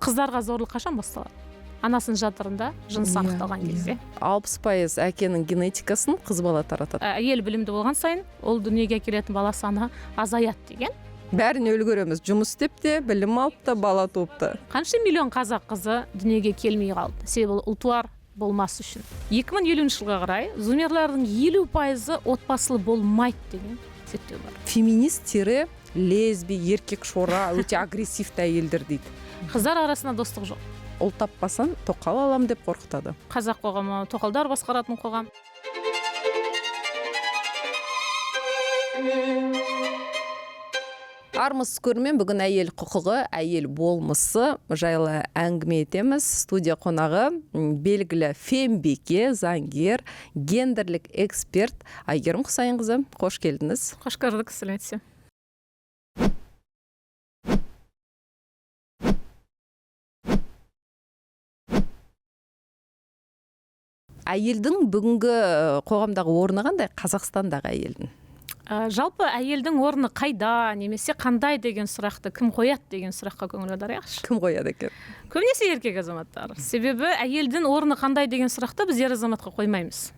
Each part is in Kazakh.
Қыздарға зорлық қашан басталады? Анасының жатырында жыныс анықталған кезде. 60% әкенің генетикасын қыз бала таратады. Әйел білімді болған сайын ол дүниеге келетін бала саны азаяды деген. Бәріне үлгереміз. Жұмыс істеп те, білім алып та, бала туып та. Қанша миллион қазақ қызы дүниеге келмей қалды. Себебі ол ұлтуар болмас үшін. 2050 жылға қарай зумерлардың 50% отбасылы болмайды деген зерттеу бар. Феминист тире лесби, еркек шора, өте агрессивті әйелдер дейді. Қыздар арасында достық жоқ. Ұл таппасаң тоқал алам деп қорқытады. Қазақ қоғамы тоқалдар басқаратын қоғам. Армысыз көрермен, бүгін әйел құқығы, әйел болмысы жайлы әңгіме етеміз. Студия қонағы белгілі фембике, заңгер, гендерлік эксперт Айгерім Құсайынқызы. Қош келдіңіз. Қош көрдік, сәлеметсіз. Әйелдің бүгінгі қоғамдағы орны қандай? Қазақстандағы әйелдің? Жалпы әйелдің орны қайда, немесе қандай деген сұрақты кім қояды деген сұраққа көңіл аударайықшы. Кім қояды екен? Көбінесе еркек азаматтар. Себебі әйелдің орны қандай деген сұрақты біз ер азаматқа қоймаймыз.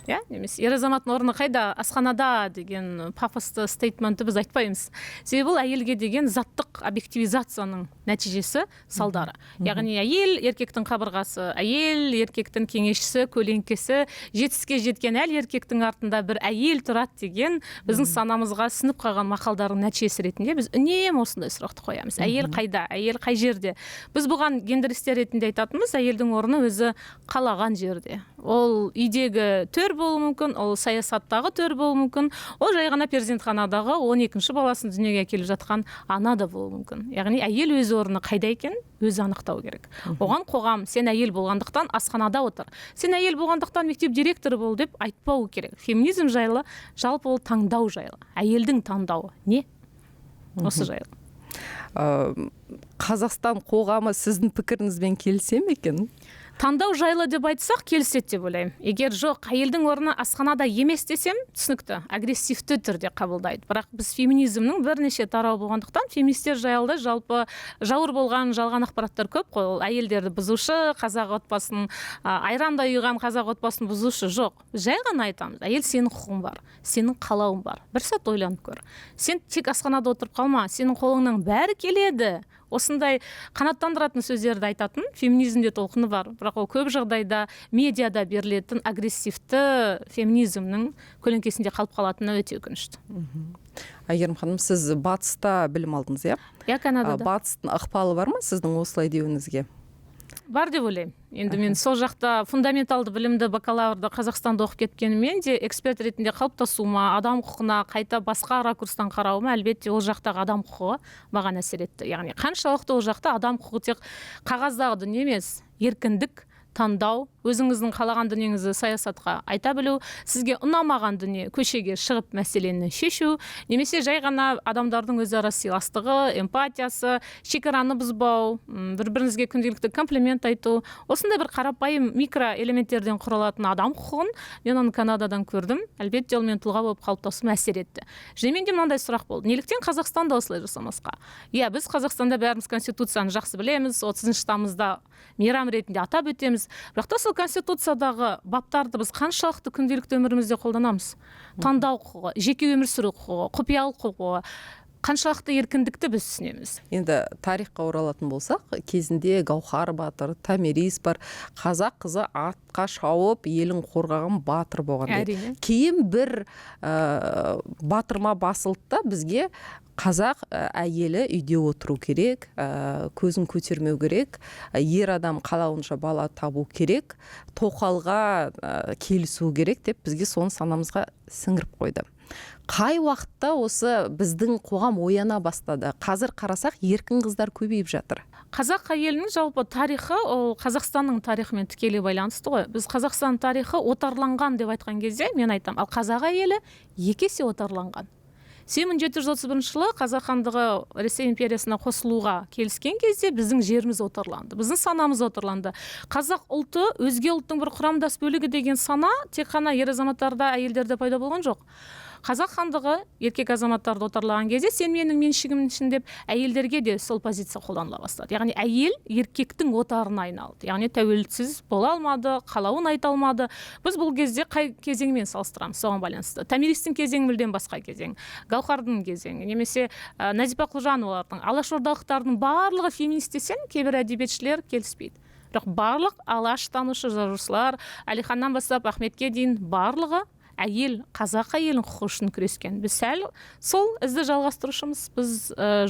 Иә? Немесе ер азаматтың орны қайда, асханада деген пафосты стейтментті біз айтпаймыз. Себебі ол әйелге деген заттық объективизацияның нәтижесі, салдары. Яғни әйел еркектің қабырғасы, әйел еркектің кеңесшісі, көлеңкесі, жетістікке жеткен әл еркектің артында бір әйел тұрады деген біздің санамызға сіңіп қалған мақалдардың нәтижесі ретінде біз үнемі осындай сұрақты қоямыз. Әйел қайда, әйел қай жерде? Біз бұған гендеристер ретінде айтатынымыз, әйелдің орны өзі қалаған жерде. Ол үйдегі төр болуы мүмкін, ол саясаттағы төр болуы мүмкін, ол жай ғана перзентханадағы 12-ші баласын дүниеге әкеліп жатқан ана да болуы мүмкін. Яғни әйел өз орны қайда екен, өзі анықтау керек. Оған қоғам, сен әйел болғандықтан асханада отыр, сен әйел болғандықтан мектеп директоры бол деп айтпау керек. Феминизм жайлы, жалпы ол таңдау жайлы. Әйелдің таңдауы не? Осы жайлы. Қазақстан қоғамы сіздің пікіріңізбен келісе ме екен? Таңдау жайлы деп айтсақ, келіседі деп ойлаймын. Егер жоқ, әйелдің орны асханада емес десем, түсінікті, агрессивті түрде қабылдайды. Бірақ біз феминизмнің бірнеше тарауы болғандықтан, феминистер жайлы жалпы жауыр болған жалған ақпараттар көп қой. Ол әйелдерді бұзушы, қазақ отбасын, айрандай ұйыған қазақ отбасын бұзушы жоқ. Біз жай ғана айтамыз, әйел сенің құқығың бар, сенің қалауың бар. Бір сәт ойланып көр. Сен тек асханада отырып қалма, сенің қолыңнан бәрі келеді. Осындай қанаттандыратын сөздерді айтатын феминизмде толқыны бар. Бірақ ол көп жағдайда медиада берілетін агрессивті феминизмнің көлеңкесінде қалып қалатыны өте өкінішті. Айгерім ханым, сіз батыста білім алдыңыз, иә? Иә, Канадада. Батыстың ықпалы бар ма сіздің осылай деуіңізге? Бар деп ойлаймын. Енді мен сол жақта фундаменталды білімді бакалаврды Қазақстанда оқып кеткенімен де эксперт ретінде қалыптасуыма, адам құқығына қайта басқа ракурстан қарауыма әлбетте ол жақтағы адам құқығы маған әсер етті. Яғни қаншалықты ол жақта адам құқығы тек қағаздағы дүние емес, еркіндік, таңдау, өзіңіздің қалаған дүниеңізді саясатқа айта білу, сізге ұнамаған дүние көшеге шығып мәселені шешу, немесе жай ғана адамдардың өзара сыйластығы, эмпатиясы, шекараны бұзбау, бір-біріңізге күнделікті комплимент айту, осындай бір қарапайым микроэлементтерден құралатын адам құқығын мен оны Канададан көрдім. Әлбетте ол мен тұлға болып қалыптасуыма әсер етті. Және менде мынандай сұрақ болды. Неліктен Қазақстанда осылай жасамасқа? Иә, біз Қазақстанда бәріміз Конституцияны жақсы білеміз, 30 тамызда мейрам ретінде атап өтеміз. Бірақ та сол Конституциядағы баптарды біз қаншалықты күнделікті өмірімізде қолданамыз? Таңдау құқығы, жеке өмір сүру құқығы, құпиялық құқығы, қаншалықты еркіндікті біз түсінеміз? Енді тарихқа оралатын болсақ, кезінде Гауһар батыр, Томирис бар, қазақ қызы атқа шауып, елін қорғаған батыр болған дейді. Әрине. Кейін бір батырма басылды да бізге қазақ әйелі үйде отыру керек, көзін көтермеу керек, ер адам қалауынша бала табу керек, тоқалға келісу керек деп бізге соны санамызға сіңіріп қойды. Қай уақытта осы біздің қоғам ояна бастады? Қазір қарасақ, еркін қыздар көбейіп жатыр. Қазақ әйелінің жалпы тарихы, ол Қазақстанның тарихымен тікелей байланысты ғой. Біз Қазақстан тарихы отарланған деп айтқан кезде, мен айтам, ал қазақ әйелі екі есе отарланған. 1731 жылы Қазақ хандығы Ресей империясына қосылуға келіскен кезде біздің жеріміз отарланды, біздің санамыз отарланды. Қазақ ұлты өзге ұлттың бір құрамдас бөлігі деген сана тек қана ер азаматтарда, әйелдерде пайда болған жоқ. Қазақ хандығы еркек азаматтарды отарлаған кезде сен менің меншігімсің деп әйелдерге де сол позиция қолданыла бастады. Яғни әйел еркектің отарына айналды. Яғни тәуелсіз бола алмады, қалауын айта алмады. Біз бұл кезде қай кезеңмен салыстырамыз соған байланысты? Томиристің кезеңі мүлдем басқа кезең. Гауһардың кезеңі немесе Нәзипа Құлжановалардың, алашордалықтардың барлығы феминист десең, кейбір әдебиетшілер келіспейді. Бірақ барлық алаштанушы жазушылар, Әлиханнан бастап Ахметке дейін барлығы әйел, қазақ әйелінің құқығы үшін күрескен. Біз сәл сол ізді жалғастырушымыз. Біз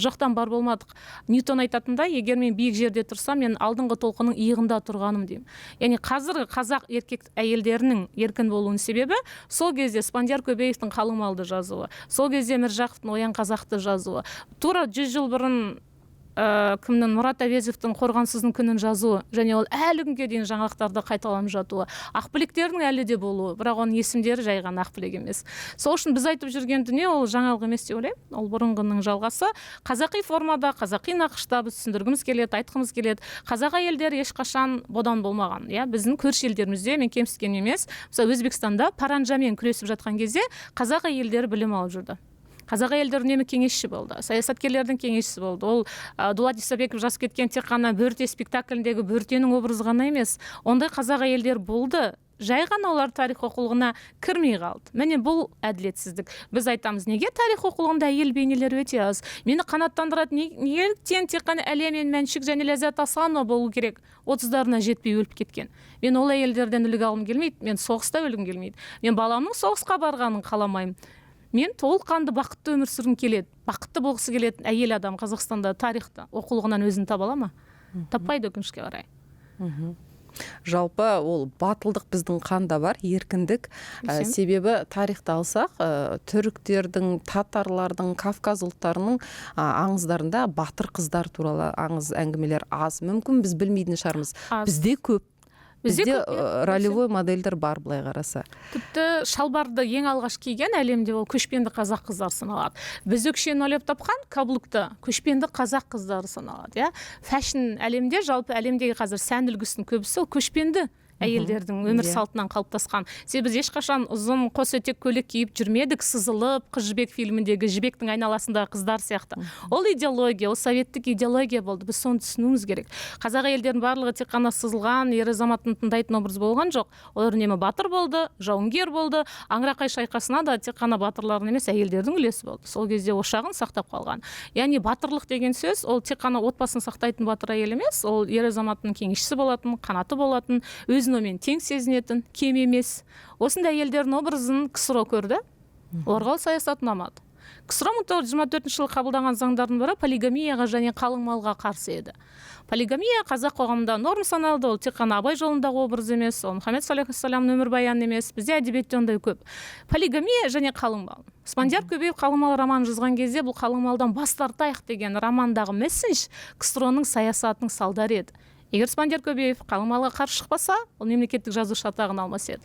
жоқтан бар болмадық. Ньютон айтатындай, егер мен биік жерде тұрсам, мен алдыңғы толқынның иығында тұрғаным деймін. Яғни қазіргі қазақ еркек әйелдерінің еркін болуының себебі сол кезде Спандияр Көбеевтің қалың малды жазуы, сол кезде Міржақыптың Оян қазақты жазуы, тура 100 жыл бұрын кімнің, Мұрат Әуезовтің Қорғансыздың күнін жазуы және ол әлі күнге дейін жаңалықтарда қайталанып жатуы, ақбілектердің әлі де болуы, бірақ оның есімдері жай ғана ақбілек емес. Сол үшін біз айтып жүрген дүние ол жаңалық емес деп ойлаймын, ол бұрынғының жалғасы. Қазақи формада, қазақи нақышта біз түсіндіргіміз келеді, айтқымыз келеді. Қазақ әйелдері ешқашан бодан болмаған, иә, біздің көрші елдерімізде, мен кемсіткен емес, мысалы Өзбекстанда паранжамен күресіп жатқан кезде қазақ әйелдері білім алып жүрді. Қазақ әйелдері үнемі кеңесші болды, саясаткерлердің кеңесшісі болды. Ол Дулат Исабеков жазып кеткен тек қана Бөрте спектакліндегі Бөртенің образы ғана емес, ондай қазақ әйелдер болды. Жай ғана олар тарих оқулығына кірмей қалды. Міне бұл әділетсіздік. Біз айтамыз, неге тарих оқулығында әйел бейнелері өте аз? Мені қанаттандырады, неліктен тек қана Әлия мен Мәншүк және Ләззат Асанова болу керек? 30-дарына жетпей өліп кеткен. Мен ол әйелдерден үлгі алғым келмейді, мен соғыста өлгім келмейді. Мен баламның соғысқа барғанын қаламаймын. Мен толыққанды бақытты өмір сүргім келеді. Бақытты болғысы келетін әйел адам Қазақстанда тарихта оқулығынан өзін таба ала ма? Таппайды, өкінішке қарай. Жалпы ол батылдық біздің қанда бар, еркіндік. Себебі тарихты алсақ, түріктердің, татарлардың, Кавказ ұлттарының аңыздарында батыр қыздар туралы аңыз әңгімелер аз. Мүмкін біз білмейтін шығармыз. Бізде көп. Бізде ролевой модельдер бар, былай қараса. Тіпті шалбарды ең алғаш киген әлемде ол көшпенді қазақ қыздары саналады. Біз өкшені ойлап тапқан каблукты көшпенді қазақ қыздары саналады, иә. Фэшн әлемде, жалпы әлемдегі қазір сән үлгісінің көбісі ол көшпенді әйелдердің өмір салтынан қалыптасқан. Себебі біз ешқашан ұзын қос етек көйлек киіп жүрмедік, сызылып, Қыз Жібек фильміндегі Жібектің айналасындағы қыздар сияқты. Ол идеология, ол советтік идеология болды. Біз соны түсінуіміз керек. Қазақ әйелдерінің барлығы тек қана сызылған, ер азаматын тыңдайтын образ болған жоқ. Олар үнемі батыр болды, жауынгер болды. Аңырақай шайқасына да тек қана батырлардың емес, әйелдердің үлесі болды. Сол кезде ошағын сақтап қалған. Яғни батырлық деген сөз ол тек қана отбасын сақтайтын батыр әйел емес, ол ер азаматтың кеңесшісі болатын, қанаты болатын, өзін онымен тең сезінетін, кем емес. Осындай әйелдердің образын КСРО көрді. Оларға ол саясат ұнамады. КСРО 1924 жылы қабылданған заңдардың бірі полигамияға және қалың малға қарсы еді. Полигамия қазақ қоғамында норм саналды. Ол тек қана Абай жолындағы образ емес, ол Мұхаммед алейхиссаламның өмірбаяны емес. Бізде әдебиетте ондай көп. Полигамия және қалың мал. Спандияр Көбеев қалың мал романын жазған кезде бұл қалың малдан бас тартайық деген романдағы месседж КСРО-ның саясатының салдары еді. Егер Спандияр Көбеев қалың малға қарсы шықпаса, ол мемлекеттік жазушы атағын алмас еді.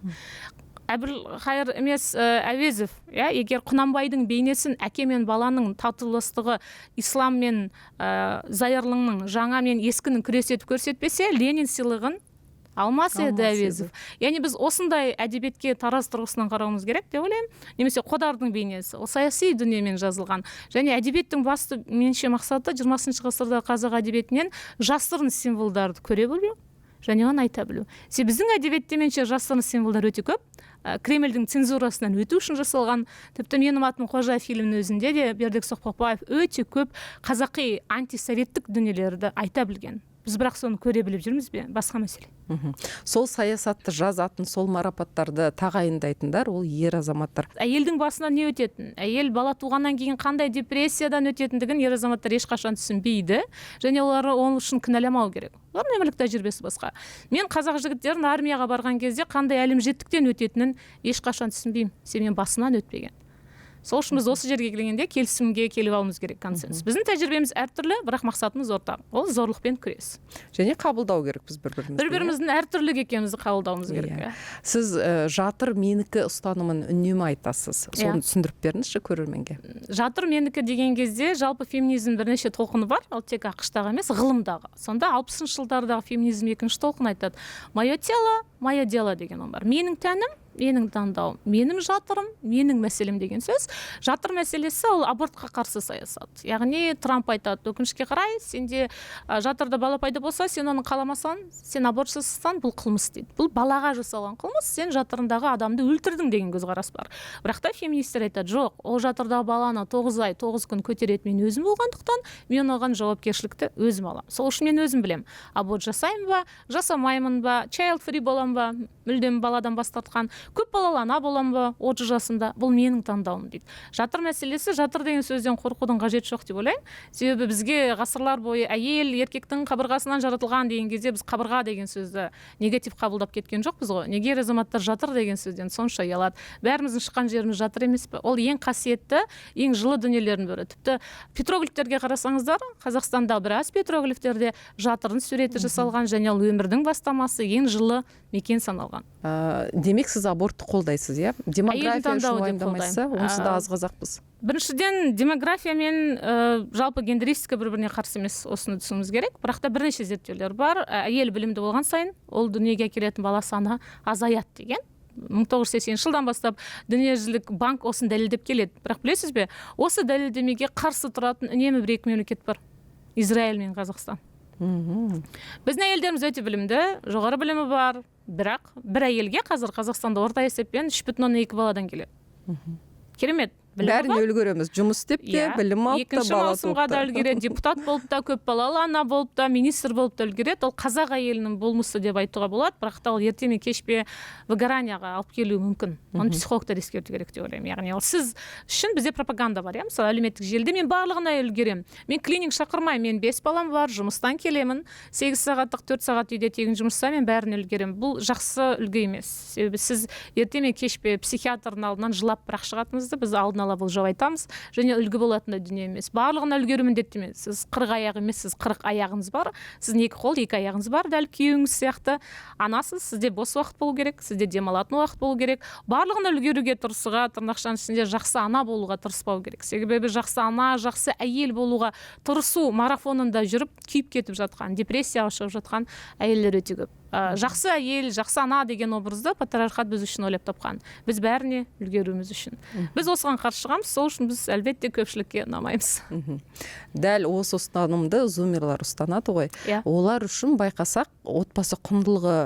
Әбілқайыр емес, Әуезов, иә, егер Құнанбайдың бейнесін әке мен баланың татуластығы, ислам мен зайырлының, жаңа мен ескінің күресі етіп көрсетпесе, Ленин сыйлығын алмас еді Әуезов. Яғни біз осындай әдебиетке тараз тұрғысынан қарауымыз керек деп ойлаймын. Немесе Қодардың бейнесі, ол саяси дүниемен жазылған. Және әдебиеттің басты меніңше мақсаты 20 ғасырда қазақ әдебиетінен жасырын символдарды көре білу және оны айта білу. Себебі біздің әдебиетте меніңше жасырын символдар өте көп. Кремльдің цензурасынан өту үшін жасалған. Тіпті Менің атым Қожа фильмінің өзінде де Бердібек Соқпақбаев өте көп қазақи антисоветтік дүниелерді айта білген. Біз бірақ соны көре біліп жүрміз бе? Басқа мәселе. Сол саясатты жазатын, сол марапаттарды тағайындайтындар ол ер азаматтар. Әйелдің басынан не өтетін, әйел бала туғаннан кейін қандай депрессиядан өтетіндігін ер азаматтар ешқашан түсінбейді және олар ол үшін кінәламау керек. Олардың өмірлік тәжірибесі басқа. Мен қазақ жігіттерін армияға барған кезде қандай әлімжеттіктен өтетінін ешқашан түсінбеймін. Себебі мен басынан өтпеген. Сол үшін біз осы жерге келгенде келісімге келіп алуымыз керек, консенсус. Біздің тәжірибеміз әртүрлі, бірақ мақсатымыз ортақ. Ол зорлықпен күрес. Және қабылдау керек біз бір-бірімізді. Бір-біріміздің әртүрлі екенімізді қабылдауымыз керек. Сіз жатыр менікі ұстанымын үнемі айтасыз. Соны түсіндіріп беріңізші көрерменге. Жатыр менікі деген кезде жалпы феминизм бірнеше толқыны бар. Ол тек АҚШ-тағы емес, ғылымдағы. Сонда 60-шы жылдардағы феминизм екінші толқын айтады. Мое тело, мое дело деген ұғым бар. Менің тәнім, Менің таңдауым, менің жатырым, менің мәселем деген сөз. Жатыр мәселесі ол абортқа қарсы саясат. Яғни Трамп айтады: өкінішке қарай, сенде жатырда бала пайда болса, сен оны қаламасаң, сен аборт жасасаң, бұл қылмыс дейді. Бұл балаға жасалған қылмыс, сен жатырындағы адамды өлтірдің деген көзқарас бар. Бірақ та феминистер айтады: жоқ, ол жатырдағы баланы 9 ай 9 күн көтеретін мен өзім болғандықтан, мен оған жауапкершілікті өзім аламын. Сол үшін мен өзім білемін, аборт жасаймын ба, жасамаймын ба, child free боламын ба, мүлдем баладан бас тартқан, көп балалы ана боламын ба 30 жасында, бұл менің таңдауым дейді. Жатыр мәселесі, жатыр деген сөзден қорқудың қажеті жоқ деп ойлаймын. Себебі бізге ғасырлар бойы әйел еркектің қабырғасынан жаратылған деген кезде, біз қабырға деген сөзді негатив қабылдап кеткен жоқпыз ғой. Неге ер азаматтар жатыр деген сөзден сонша ұялады? Бәріміздің шыққан жеріміз жатыр емес пе? Ол ең қасиетті, ең жылы дүниелердің бірі. Тіпті петроглифтерге қарасаңыздар, Қазақстанда біраз петроглифтерде жатырдың суреті жасалған және ол өмірдің бастамасы, ең жылы мекен саналған. Демек, сіз абортты қолдайсыз, иә? Демография үшін таңдауы деп уайымдамайсыз, қолдаймын. Онсыз да аз қазақпыз. Біріншіден, демография мен жалпы гендеристика бір біріне қарсы емес, осыны түсінуіміз керек. Бірақ та бірнеше зерттеулер бар. Әйел білімді болған сайын, ол дүниеге әкелетін бала саны азаяды деген. 1980 жылдан бастап Дүниежүзілік банк осыны дәлелдеп келеді. Бірақ білесіз бе, осы дәлелдемеге қарсы тұратын үнемі бір екі мемлекет бар: Израиль мен Қазақстан. Біздің әйелдеріміз өте білімді, жоғары білімі бар, бірақ бір әйелге қазір Қазақстанда орта есеппен 3,2 баладан келеді. Керемет білімі Бәріне бар. үлгереміз: жұмыс істеп те, білім алып та, Екінші бала маусымға туып да та. үлгереді, депутат болып та, көп балалы ана болып та, министр болып та үлгереді. Ол қазақ әйелінің болмысы деп айтуға болады. Бірақ та ол ерте ме, кеш пе выгоранияға алып келуі мүмкін. Оны психологтар ескерту керек деп ойлаймын. Яғни ол сіз үшін, бізде пропаганда бар, иә, мысалы, әлеуметтік желіде: мен барлығына үлгеремін, мен клининг шақырмаймын, мен бес балам бар, жұмыстан келемін, 8 сағаттық, 4 сағат үйде тегін жұмыс жасаймын, мен бәріне үлгеремін. Бұл жақсы үлгі емес, себебі сіз ерте ме, кеш пе психиатрдың алдынан жылап бірақ шығатыныңызды біз алдын ала болжап айтамыз. Және үлгі болатындай дүние емес. Барлығына үлгеру міндетті емес. Сіз 40 аяқ емессіз, 40 аяғыңыз бар, сіздің екі қол, екі аяғыңыз бар, дәл күйеуіңіз сияқты анасыз. Сізде бос уақыт болу керек, сізде демалатын уақыт болу керек. Барлығына үлгеруге тырысуға, тырнақшаның ішінде, жақсы ана болуға тырыспау керек. Себебі жақсы ана, жақсы әйел болуға тырысу марафонында жүріп күйіп кетіп жатқан, депрессияға ұшырап жатқан әйелдер өте көп. Жақсы әйел, жақсы ана деген образды патриархат біз үшін ойлап тапқан, біз бәріне үлгеруіміз үшін. Біз осыған қарсы шығамыз, сол үшін біз, әлбетте, көпшілікке ұнамаймыз. Дәл осы ұстанымды зумерлар ұстанады ғой. Иә. Олар үшін, байқасақ, отбасы құндылығы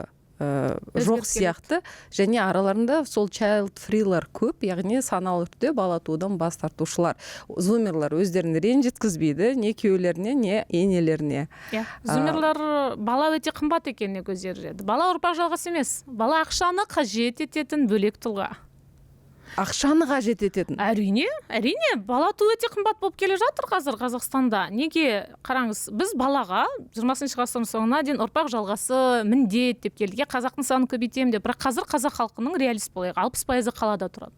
жоқ Өзгеріп сияқты және араларында сол child free лар көп, яғни саналы түрде бала туудан бас тартушылар. Зумерлар өздерін ренжіткізбейді не күйеулеріне, не енелеріне. Иә, зумерлар бала өте қымбат екеніне көздері жетеді. Бала ұрпақ жалғасы емес, бала ақшаны қажет ететін бөлек тұлға. Ақшаны қажет ететін. Әрине, әрине, бала туу өте қымбат болып келе жатыр қазір Қазақстанда. Неге? Қараңыз, біз балаға 20-шы ғасырдың соңына дейін ұрпақ жалғасы, міндет деп келдік, иә, қазақтың санын көбейтемін деп. Бірақ қазір қазақ халқының, реалист болайық, 60%-ы қалада тұрады.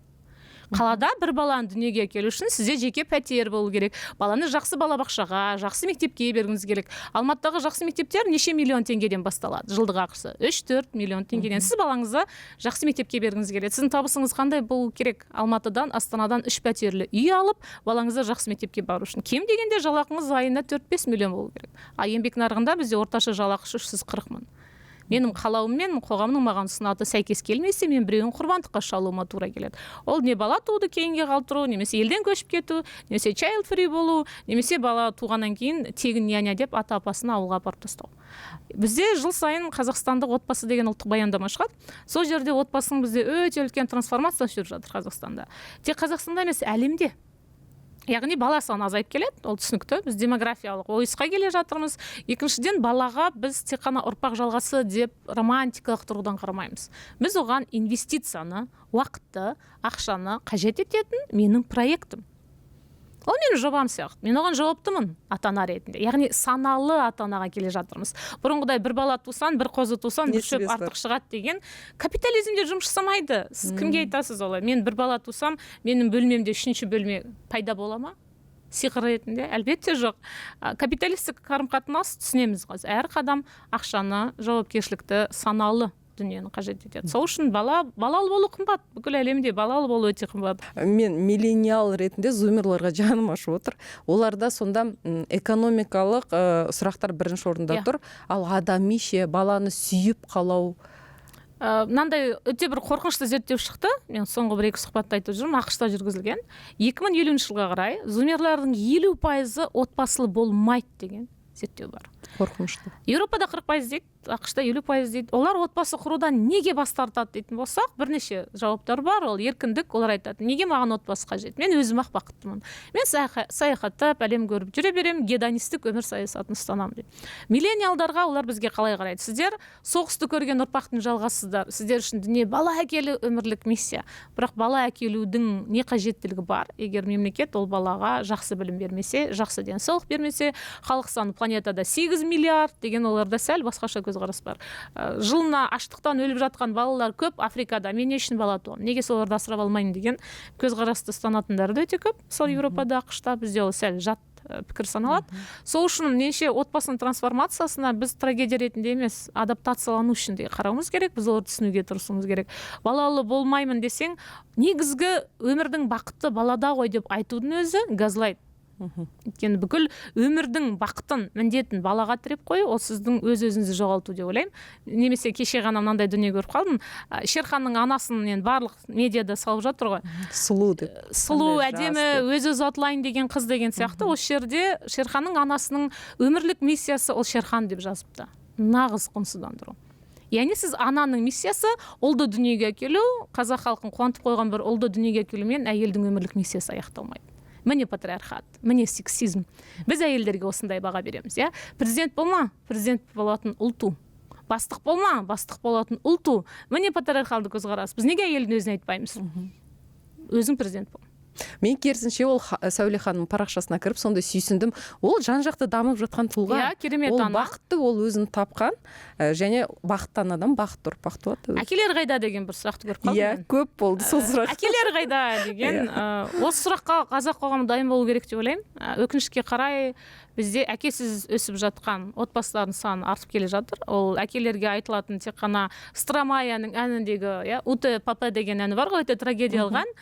Қалада бір баланы дүниеге әкелу үшін сізде жеке пәтер болу керек, баланы жақсы балабақшаға, жақсы мектепке бергіңіз керек. Алматыдағы жақсы мектептер неше миллион теңгеден басталады, жылдық ақысы 3-4 миллион теңгеден. Сіз балаңызды жақсы мектепке бергіңіз келеді. Сіздің табысыңыз қандай болу керек Алматыдан, Астанадан үш пәтерлі үй алып, балаңызды жақсы мектепке бару үшін? Кем дегенде жалақыңыз айына 4-5 миллион болу керек. А еңбек нарығында бізде орташа жалақы 340 мың. Менің қалауым мен қоғамның маған ұсынаты сәйкес келмесе, мен біреуін құрбандыққа шалуыма тура келеді. Ол не бала тууды кейінге қалдыру, немесе елден көшіп кету, немесе child free болу, немесе бала туғаннан кейін тегін няня деп ата апасын ауылға апарып тастау. Бізде жыл сайын «Қазақстандық отбасы» деген ұлттық баяндама шығады. Сол жерде отбасының бізде өте үлкен трансформациясы жүріп жатыр Қазақстанда, тек Қазақстанда емес, әлемде. Яғни бала саны азайып келеді, ол түсінікті, біз демографиялық ойысқа келе жатырмыз. Екіншіден, балаға біз тек қана ұрпақ жалғасы деп романтикалық тұрғыдан қарамаймыз. Біз оған инвестицияны, уақытты, ақшаны қажет ететін менің проектім, ол менің жобам сияқты, мен оған жауаптымын ата ана ретінде. Яғни саналы ата анаға келе жатырмыз. Бұрынғыдай бір бала тусаң, бір қозы тусаң, бір шөп Несібесі бар. артық шығады деген капитализмде жұмыс жасамайды. Сіз кімге айтасыз олай? Мен бір бала тусам, менің бөлмемде үшінші бөлме пайда бола ма сиқыр ретінде? Әлбетте, жоқ. Капиталистік қарым қатынас түсінеміз ғой, әр қадам ақшаны, жауапкершілікті, саналы дүниені қажет етеді. Сол үшін балалы болу қымбат, бүкіл әлемде балалы болу өте қымбат. Мен миллениал ретінде зумерларға жаным ашып отыр. Оларда сонда экономикалық сұрақтар бірінші орында Иә. тұр, ал адами ше, баланы сүйіп қалау? Мынандай өте бір қорқынышты зерттеу шықты, мен соңғы бір екі сұхбатта айтып жүрмін, АҚШ-та жүргізілген. 2050 жылға қарай зумерлардың 50%-ы отбасылы болмайды деген зерттеу бар. Қорқынышты. Еуропада 40% дейді, АҚШ-та 50% дейді. Олар отбасы құрудан неге бас тартады дейтін болсақ, бірнеше жауаптар бар. Ол еркіндік, олар айтады, неге маған отбасы қажет, мен өзім ақ бақыттымын, мен саяхаттап әлем көріп жүре беремін, гедонистік өмір саясатын ұстанамын дейді. Миллениалдарға олар бізге қалай қарайды? Сіздер соғысты көрген ұрпақтың жалғасысыздар, сіздер үшін дүние бала әкелу өмірлік миссия. Бірақ бала әкелудің не қажеттілігі бар, егер мемлекет ол балаға жақсы білім бермесе, жақсы денсаулық бермесе? Халық саны планетада 8 миллиард деген, оларда сәл басқаша көзқарас бар. Жылына аштықтан өліп жатқан балалар көп Африкада, мен не үшін бала туамын, неге соларды асырап алмаймын деген көзқарасты ұстанатындар да өте көп. Мысалы, Еуропада, АҚШ-та, бізде ол сәл жат пікір саналады. Сол үшін меніңше, отбасының трансформациясына біз трагедия ретінде емес, адаптациялану үшін де қарауымыз керек. Біз оларды түсінуге тырысуымыз керек. Балалы болмаймын десең, негізгі өмірдің бақыты балада ғой деп айтудың өзі газлайт. Өйткені бүкіл өмірдің бақытын, міндетін балаға тіреп қою, ол сіздің өз өзіңізді жоғалту деп ойлаймын. Немесе кеше ғана мынандай дүние көріп қалдым. Шерханның анасын енді барлық медиада салып жатыр ғой. Сұлу деп. Сұлу, Қандай жас әдемі, деп. өз өзі ұтылайын деген қыз деген сияқты. Осы жерде Шерханның анасының өмірлік миссиясы ол Шерхан деп жазыпты. Нағыз құнсыздандыру. Яғни сіз ананың миссиясы ұлды дүниеге әкелу, қазақ халқын қуантып қойған бір ұлды дүниеге әкелумен әйелдің өмірлік миссиясы аяқталмайды. Міне патриархат, міне сексизм. Біз әйелдерге осындай баға береміз, иә? Президент болма, президент болатын ұл ту. Бастық болма, бастық болатын ұл ту. Міне патриархалды көзқарас. Біз неге әйелдің өзіне айтпаймыз? Өзің президент бол. Мен керісінше ол Сәуле ханымның парақшасына кіріп, сондай сүйсіндім. Ол жан-жақты дамып жатқан тұлға. Иә, керемет Ол ана. бақытты, ол өзін тапқан, және бақытты анадан бақытты ұрпақ туады. Әкелер қайда деген бір сұрақты көріп қалдым Иә, мен. көп болды сол сұрақ. Әкелер қайда деген, осы сұраққа қазақ қоғамы дайын болу керек деп ойлаймын. Өкінішке қарай, бізде әкесіз өсіп жатқан отбасылардың саны артып келе жатыр. Ол әкелерге айтылатын тек қана Стромаяның әніндегі, иә, «Уте папа» деген әні бар ғой, өте трагедиялық ән.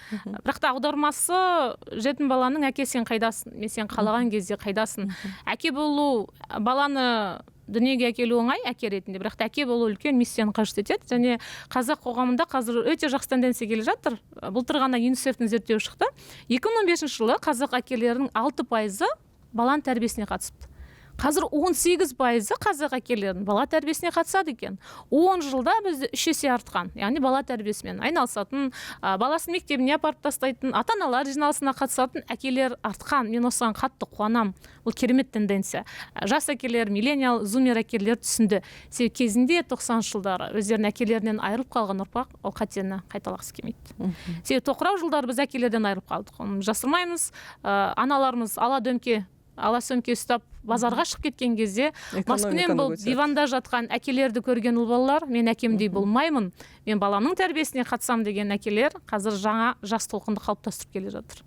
Бірақ та аудармасы жетім баланың әке сен қайдасың, мен сен қалаған кезде қайдасың. Әке болу, баланы дүниеге әкелу оңай әке ретінде, бірақ та әке болу үлкен миссияны қажет етеді. Және қазақ қоғамында қазір өте жақсы тенденция келе жатыр. Былтыр ғана ЮНИСЕФ-тің зерттеуі шықты. 2015 жылы қазақ әкелерінің 6%-ы баланың тәрбиесіне қатысыпты. Қазір 18%-ы қазақ әкелерінің бала тәрбиесіне қатысады екен. 10 жылда бізде 3 есе артқан. Яғни бала тәрбиесімен айналысатын, баласын мектебіне апарып тастайтын, ата-аналар жиналысына қатысатын әкелер артқан. Мен осыған қатты қуанамын. Бұл керемет тенденция. Жас әкелер, миллениал, зумер әкелер түсінді. Себебі кезінде 90-шы жылдары өздерінің әкелерінен айырылып қалған ұрпақ ол қатені қайталағысы келмейді. Себебі тоқырау жылдары біз әкелерден айырылып қалдық. Оны жасырмаймыз. Аналарымыз ала дөңке, ала сөмке ұстап базарға шығып кеткен кезде маскүнем Экономиканы болып көтерді. диванда жатқан әкелерді көрген ұл балалар, мен әкемдей болмаймын, мен баламның тәрбиесіне қатысамын деген әкелер қазір жаңа жас толқынды қалыптастырып келе жатыр.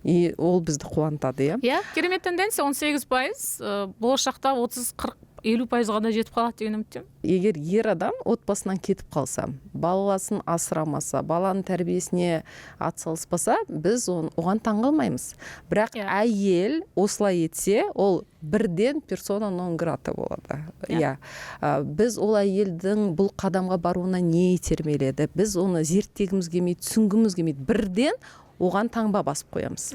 И ол бізді қуантады, иә? Иә, керемет тенденция, 18%, болашақта 30, 40, 50%-ға да жетіп қалады деген үміттемін. Егер ер адам отбасынан кетіп қалса, баласын асырамаса, баланың тәрбиесіне атсалыспаса, біз оған таңғалмаймыз. Бірақ әйел осылай етсе, ол бірден персона нон грата болады. Иә. Біз ол әйелдің бұл қадамға баруына не итермеледі? Біз оны зерттегіміз келмейді, түсінгіміз келмейді. Бірден оған таңба басып қоямыз.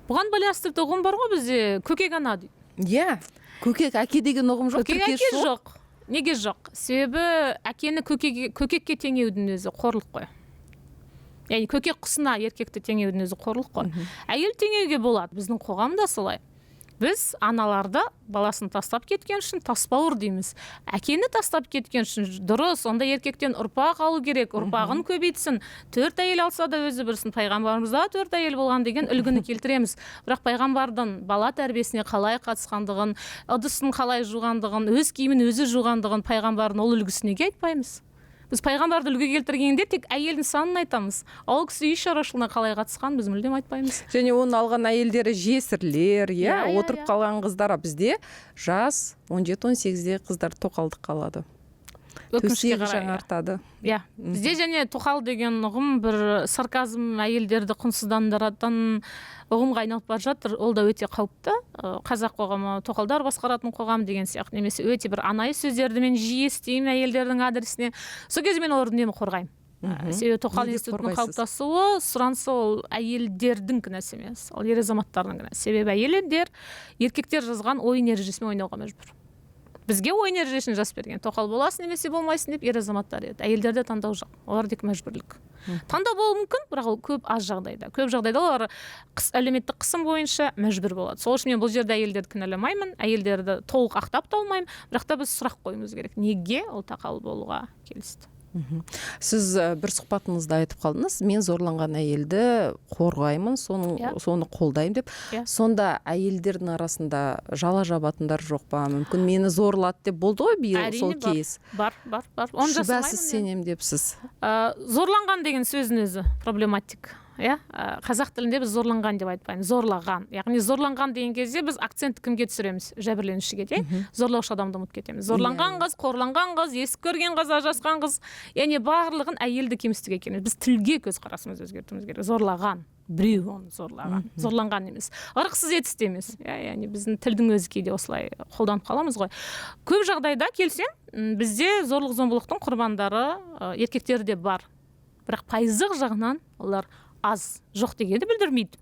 Бұған байланысты тіпті ұғым бар ғой бізде, көкек ана дейді. Иә. Көкек әке деген ұғым жоқ, Көкек тіркес әке жоқ. жоқ. Неге жоқ? Себебі әкені көкекке теңеудің өзі қорлық қой. Яғни көкек құсына еркекті теңеудің өзі қорлық қой. Әйел теңеуге болады. Біздің қоғамда солай. Біз аналарды баласын тастап кеткен үшін тасбауыр дейміз. Әкені тастап кеткен үшін дұрыс, онда еркектен ұрпақ алу керек, ұрпағын көбейтсін. 4 әйел алса да өзі бірсін, пайғамбарымызда 4 әйел болған деген үлгіні келтіреміз. Бірақ пайғамбардың бала тәрбиесіне қалай қатысқандығын, ыдысын қалай жуғандығын, өз киімін өзі жуғандығын пайғамбардың ол үлгісін неге айтпаймыз? Біз пайғамбарды үлгі келтіргенде тек әйелдің санын айтамыз. Ал ол кісі үй шаруашылығына қалай қатысқан, біз мүлдем айтпаймыз. Және оның алған әйелдері жесірлер, иә, Иә, иә, отырып иә. қалған қыздар. А бізде жас он жеті, он сегізде қыздар тоқалдық қалады. Өкінішке Төсегі қарай, иә. жаңартады. Иә, бізде және тоқал деген ұғым бір сарказм, әйелдерді құнсыздандыратын ұғымға айналып бара жатыр. Ол да өте қауіпті. Қазақ қоғамы тоқалдар басқаратын қоғам деген сияқты, немесе өте бір анайы сөздерді мен жиі естимін әйелдердің адресіне. Сол кезде мен оларды үнемі қорғаймын. Себебі тоқал Не деп институтының қорғайсыз? қалыптасуы, сұранысы, ол әйелдердің кінәсі емес, ол ер азаматтардың кінәсі. Себебі әйелдер еркектер жазған ойын ережесімен ойнауға мәжбүр. Бізге ойын ережесін жазып берген, тоқал боласың немесе болмайсың деп, ер азаматтар еді. Әйелдерде таңдау жоқ, олардікі мәжбүрлік. Таңдау болуы мүмкін, бірақ ол көп аз жағдайда. Көп жағдайда олар әлеуметтік қысым бойынша мәжбүр болады. Сол үшін мен бұл жерде әйелдерді кінәламаймын, әйелдерді толық ақтап та алмаймын, бірақ та біз сұрақ қоюымыз керек: неге ол тоқал болуға келісті? Сіз бір сұхбатыңызда айтып қалдыңыз, мен зорланған әйелді қорғаймын, соның соны қолдаймын деп. Сонда әйелдердің арасында жала жабатындар жоқ па? Мүмкін, мені зорлады деп болды ғой биыл Әрине, сол бар. кейс. Бар, бар, бар, оны Шүбәсіз жасырмаймын мен. сенемін депсіз. Зорланған деген сөздің өзі проблематик, иә. Қазақ тілінде біз зорланған деп айтпаймыз, зорлаған. Яғни зорланған деген кезде біз акцентті кімге түсіреміз? Жәбірленушіге де. Зорлаушы адамды ұмытып кетеміз. Зорланған қыз, қорланған қыз, есік көрген қыз, ажырасқан қыз, яғни барлығын әйелді кемсітуге келеміз. Біз тілге көзқарасымызды өзгертуіміз керек. Зорлаған біреу, оны зорлаған, зорланған емес, ырықсыз етіс те емес, иә. Яғни біздің тілдің өзі кейде осылай қолданып қаламыз ғой. Көп жағдайда келсем, бізде зорлық зомбылықтың құрбандары еркектер де бар, бірақ пайыздық жағынан олар аз, жоқ дегенді білдірмейді.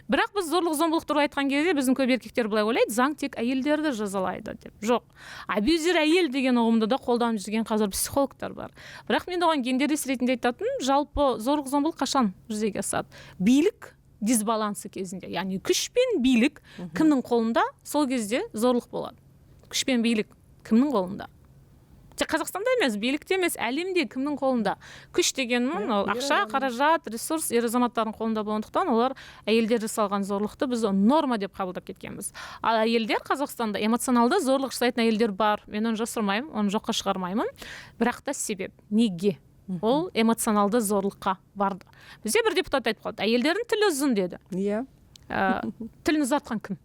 Бірақ біз зорлық зомбылық туралы айтқан кезде біздің көп еркектер былай ойлайды: заң тек әйелдерді жазалайды деп. Жоқ, абьюзер әйел деген ұғымды да қолданып жүрген қазір психологтар бар. Бірақ мен оған гендерист ретінде айтатыным: жалпы зорлық зомбылық қашан жүзеге асады? Билік дисбалансы кезінде, яғни күш пен билік кімнің қолында, сол кезде зорлық болады. Күш пен билік кімнің қолында? Тек Қазақстанда емес, билікте емес, әлемде кімнің қолында күш дегенім? Ол Ер ақша, адамның. қаражат, ресурс ер азаматтардың қолында болғандықтан, олар әйелдер жасалған зорлықты біз оны норма деп қабылдап кеткенбіз. Ал әйелдер, Қазақстанда эмоционалды зорлық жасайтын әйелдер бар, мен оны жасырмаймын, оны жоққа шығармаймын. Бірақ та себеп неге ол эмоционалды зорлыққа барды? Бізде бір депутат айтып қалды: әйелдердің тілі ұзын деді. Тілін ұзартқан кім?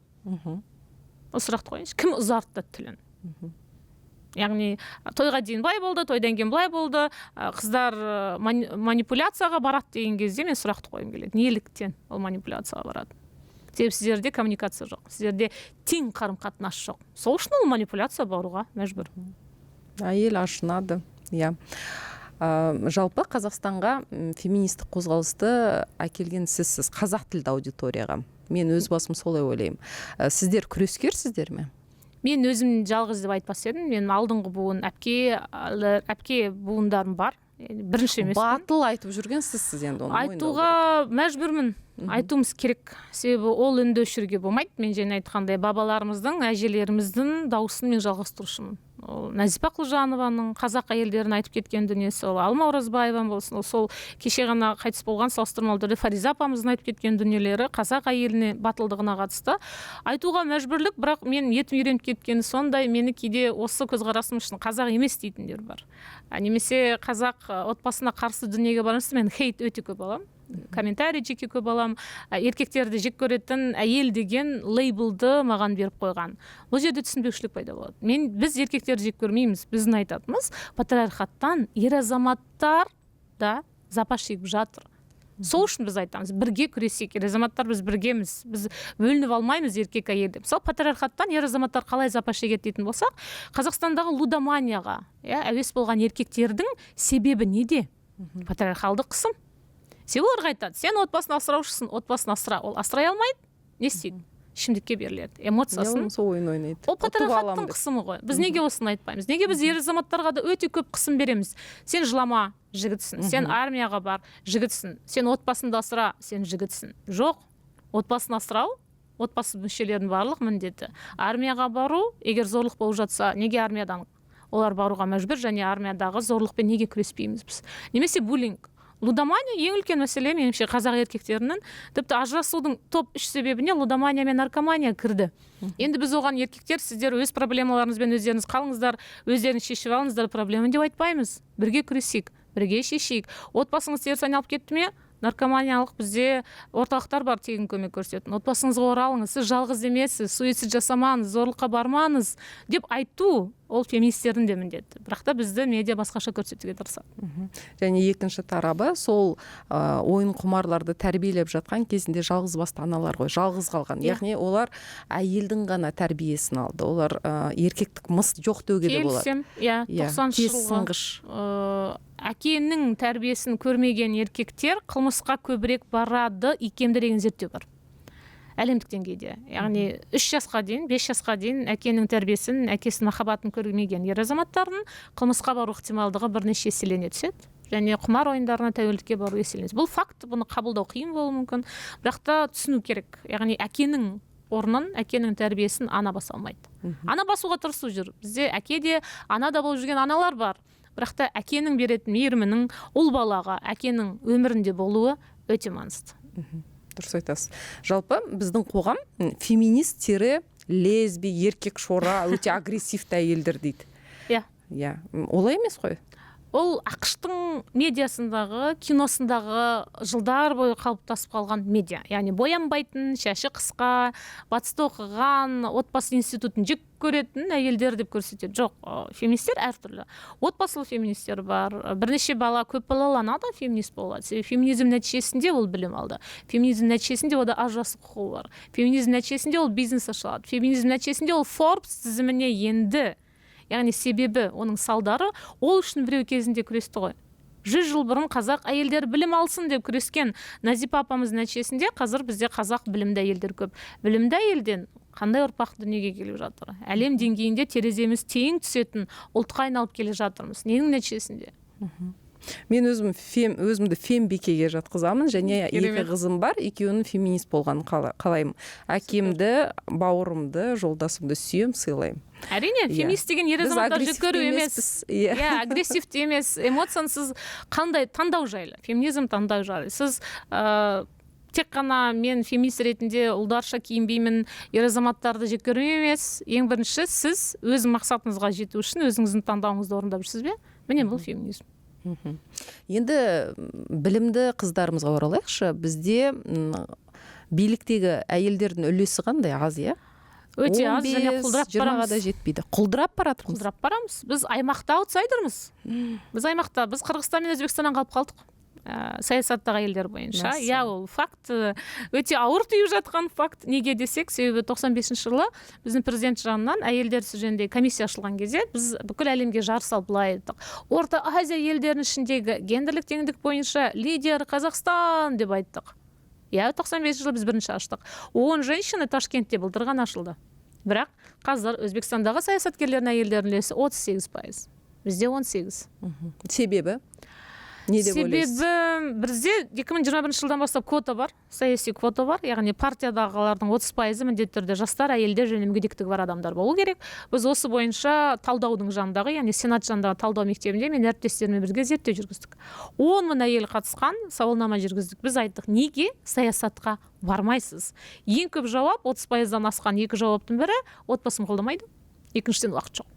Осы сұрақты қояйыншы: кім ұзартты тілін? Яғни тойға дейін былай болды, тойдан кейін былай болды, қыздар манипуляцияға барады деген кезде мен сұрақты қойғым келеді: неліктен ол манипуляцияға барады? Себебі сіздерде коммуникация жоқ, сіздерде тең қарым қатынас жоқ, сол үшін ол манипуляция баруға мәжбүр. Әйел ашынады, иә. Жалпы Қазақстанға феминистік қозғалысты әкелген сізсіз, қазақ тілді аудиторияға. Мен өз басым солай ойлаймын. Сіздер күрескерсіздер ме? Мен өзім жалғыз деп айтпас едім. Менің алдыңғы буын, әпке буындарым бар. Енді бірінші емеспін. Батыл айтып жүрген сізсіз енді, оны мойындау Айтуға мәжбүрмін, айтуымыз керек, себебі ол үнді өшіруге болмайды. Мен жаңа айтқандай, бабаларымыздың, әжелеріміздің дауысын мен жалғастырушымын. Ол Нәзипа Құлжанованың қазақ әйелдерін айтып кеткен дүниесі, ол Алма Оразбаеваның болсын, ол сол кеше ғана қайтыс болған, салыстырмалы түрде Фариза апамыздың айтып кеткен дүниелері қазақ әйеліне батылдығына қатысты айтуға мәжбүрлік. Бірақ мен етім үйреніп кеткені сондай, мені кейде осы көзқарасым үшін қазақ емес дейтіндер бар. Немесе қазақ отбасына қарсы дүниеге байланысты мен хейт өте көп аламын, комментарий жеке көп аламын. Еркектерді жек көретін әйел деген лейблді маған беріп қойған. Бұл жерде түсінбеушілік пайда болады. Біз еркектерді жек көрмейміз, біздің айтатынымыз: патриархаттан ер азаматтар да запа шегіп жатыр. Сол үшін біз айтамыз: бірге күресейік, ер азаматтар, біз біргеміз, біз бөлініп алмаймыз еркек әйел деп. Мысалы, патриархаттан ер азаматтар қалай запа шегеді дейтін болсақ, Қазақстандағы лудоманияға, иә, әуес болған еркектердің себебі неде? Патриархалды қысым. Себебі оларға айтады: сен отбасын асыраушысың, отбасын асыра. Ол асырай алмайды, не істейді? Ішімдікке беріледі, эмоциясын. Иә, сол ойын ойнайды. Ол Ұтып патриархаттың аламын деп. қысымы ғой. Біз неге осыны айтпаймыз? Неге біз ер азаматтарға да өте көп қысым береміз? Сен жылама, жігітсің, сен армияға бар, жігітсің, сен отбасыңды асыра, сен жігітсің. Жоқ, отбасын асырау отбасы мүшелерінің барлық міндеті. Армияға бару, егер зорлық болып жатса, неге армиядан олар баруға мәжбүр және армиядағы зорлықпен неге күреспейміз біз? Немесе буллинг, лудомания ең үлкен мәселе меніңше қазақ еркектерінің. Тіпті ажырасудың топ 3 себебіне лудомания мен наркомания кірді. Енді біз оған: еркектер, сіздер өз проблемаларыңызбен өздеріңіз қалыңыздар, өздеріңіз шешіп алыңыздар проблеманы деп айтпаймыз. Бірге күресейік, бірге шешейік. Отбасыңыз теріс айналып кетті ме? Наркоманиялық бізде орталықтар бар, тегін көмек көрсететін. Отбасыңызға оралыңыз, сіз жалғыз емессіз, суицид жасамаңыз, зорлыққа бармаңыз деп айту ол феминистердің де міндеті. Бірақ та бізді медиа басқаша көрсетуге тырысады. Және екінші тарабы сол ойын құмарларды тәрбиелеп жатқан кезінде жалғыз басты аналар ғой, жалғыз қалған. Яғни олар әйелдің ғана тәрбиесін алды. Олар еркектік мыс жоқ деуге де болады. Келісем, иә, 90-шы тез жылғы сынғыш. Әкенің тәрбиесін көрмеген еркектер қылмысқа көбірек барады икемді деген зерттеу бар әлемдік деңгейде. Яғни 3 жасқа дейін, 5 жасқа дейін әкенің тәрбиесін, әкесінің махаббатын көрмеген ер азаматтардың қылмысқа бару ықтималдығы бірнеше еселене түседі. Және құмар ойындарына тәуелдікке бару еселенеді. Бұл факт, бұны қабылдау қиын болуы мүмкін, бірақ та түсіну керек. Яғни әкенің орнын, әкенің тәрбиесін ана баса алмайды. Ана басуға тырысып жүр. Бізде әке де, ана да болып жүрген аналар бар. Бірақ та әкенің беретін мейірімінің ұл балаға, әкенің өмірінде болуы өте маңызды. Дұрыс айтасыз. Жалпы біздің қоғам феминист тире лесби, еркек шора, өте агрессивті әйелдер дейді. Иә. Олай емес қой. Ол АҚШ-тың медиасындағы, киносындағы жылдар бойы қалыптасып қалған медиа. Яғни боянбайтын, шашы қысқа, батыста оқыған, отбасы институтын жек көретін әйелдер деп көрсетеді. Жоқ, феминистер әртүрлі. Отбасылы феминистер бар, бірнеше бала, көп балалы ана да феминист болады. Себебі феминизм нәтижесінде ол білім алды. Феминизм нәтижесінде ода ажырасу құқығы бар. Феминизм нәтижесінде ол бизнес аша алады. Феминизм нәтижесінде ол Forbes тізіміне енді. Яғни себебі оның салдары, ол үшін біреу кезінде күресті ғой. 100 жыл бұрын қазақ әйелдері білім алсын деп күрескен Назипа апамыз нәтижесінде қазір бізде қазақ білімді әйелдер көп. Білімді әйелден қандай ұрпақ дүниеге келіп жатыр? Әлем деңгейінде тереземіз тең түсетін ұлтқа айналып келе жатырмыз. Ненің нәтижесінде? Мен өзімді фембикеге жатқызамын, және екі қызым бар, екеуінің феминист болғанын қалаймын. Әкемді, бауырымды, жолдасымды сүйем, сыйлаймын. Әрине, феминист деген ер Біз азаматтар жек агрессивті көру емес. емеспіз. Иә. Иә, агрессивті емес. Эмоцияны сіз қандай таңдау жайлы. Феминизм таңдау жайлы. Сіз тек қана мен феминист ретінде ұлдарша киінбеймін, ер азаматтарды жек көрмеймін емес. Ең бірінші сіз өз мақсатыңызға жету үшін өзіңіздің таңдауыңызды орындап жүрсіз бе? Міне бұл феминизм. Енді білімді қыздарымызға оралайықшы. Бізде биліктегі әйелдердің үлесі қандай? Аз, иә? Өте Он аз және бес, құлдырап жиырмаға барамыз. да жетпейді. Құлдырап баратырмыз. Құлдырап барамыз. Біз аймақта аутсайдерміз. Біз аймақта, біз Қырғызстан мен Өзбекстаннан қалып қалдық. Саясаттағы әйелдер бойынша. Мәссаған. Иә, ол факт, өте ауыр түйіп жатқан факт. Неге десек, себебі тоқсан бесінші жылы біздің президент жанынан әйелдер ісі жөніндегі комиссия ашылған кезде біз бүкіл әлемге жар салып былай айттық. Орта Азия елдерінің ішіндегі гендерлік теңдік бойынша лидер Қазақстан деп айттық. Иә, тоқсан бесінші жылы біз бірінші аштық. 10 женщина Ташкентте былтыр ғана ашылды. Бірақ қазір Өзбекстандағы саясаткерлердің әйелдерінің үлесі отыз сегіз пайыз. Бізде он сегіз. Себебі? Не деп ойлайсыз? Себебі бізде екі мың жиырма бірінші жылдан бастап квота бар, саяси квота бар. Яғни партиядағылардың отыз пайызы міндетті түрде жастар, әйелдер және мүгедектігі бар адамдар болу керек. Біз осы бойынша талдаудың жанындағы, яғни Сенат жанындағы талдау мектебінде мен әріптестеріммен бірге зерттеу жүргіздік. 10 мың әйел қатысқан сауалнама жүргіздік. Біз айттық, неге саясатқа бармайсыз? Ең көп жауап, отыз пайыздан асқан екі жауаптың бірі, отбасым қолдамайды, екіншіден уақыт жоқ.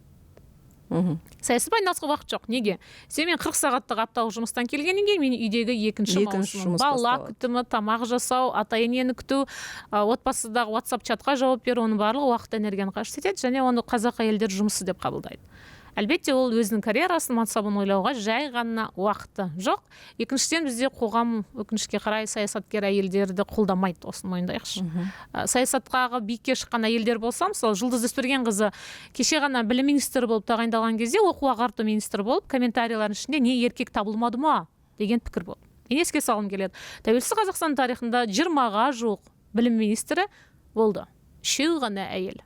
Саясатпен айналысуға уақыт жоқ. Неге? Себебі мен 40 сағаттық апталық жұмыстан келгеннен кейін мен үйдегі екінші Екінші маусымым. жұмыс Бала басталады. күтімі, тамақ жасау, ата-енені күту, отбасыдағы WhatsApp чатқа жауап беру, оның барлығы уақыт, энергияны қажет етеді және оны қазақ әйелдері жұмысы деп қабылдайды. Әлбетте, ол өзінің карьерасын, мансабын ойлауға жай ғана уақыты жоқ. Екіншіден, бізде қоғам өкінішке қарай саясаткер әйелдерді қолдамайды, осыны мойындайықшы. Саясатқағы биікке шыққан әйелдер болса, мысалы, Жұлдыз Есбергенқызы кеше ғана білім министрі болып тағайындалған кезде оқу ағарту министрі болып, комментарийлердің ішінде не еркек табылмады ма деген пікір болды. Мен еске салғым келеді. Тәуелсіз Қазақстан тарихында жиырмаға жуық білім министрі болды. Үшеуі ғана әйел.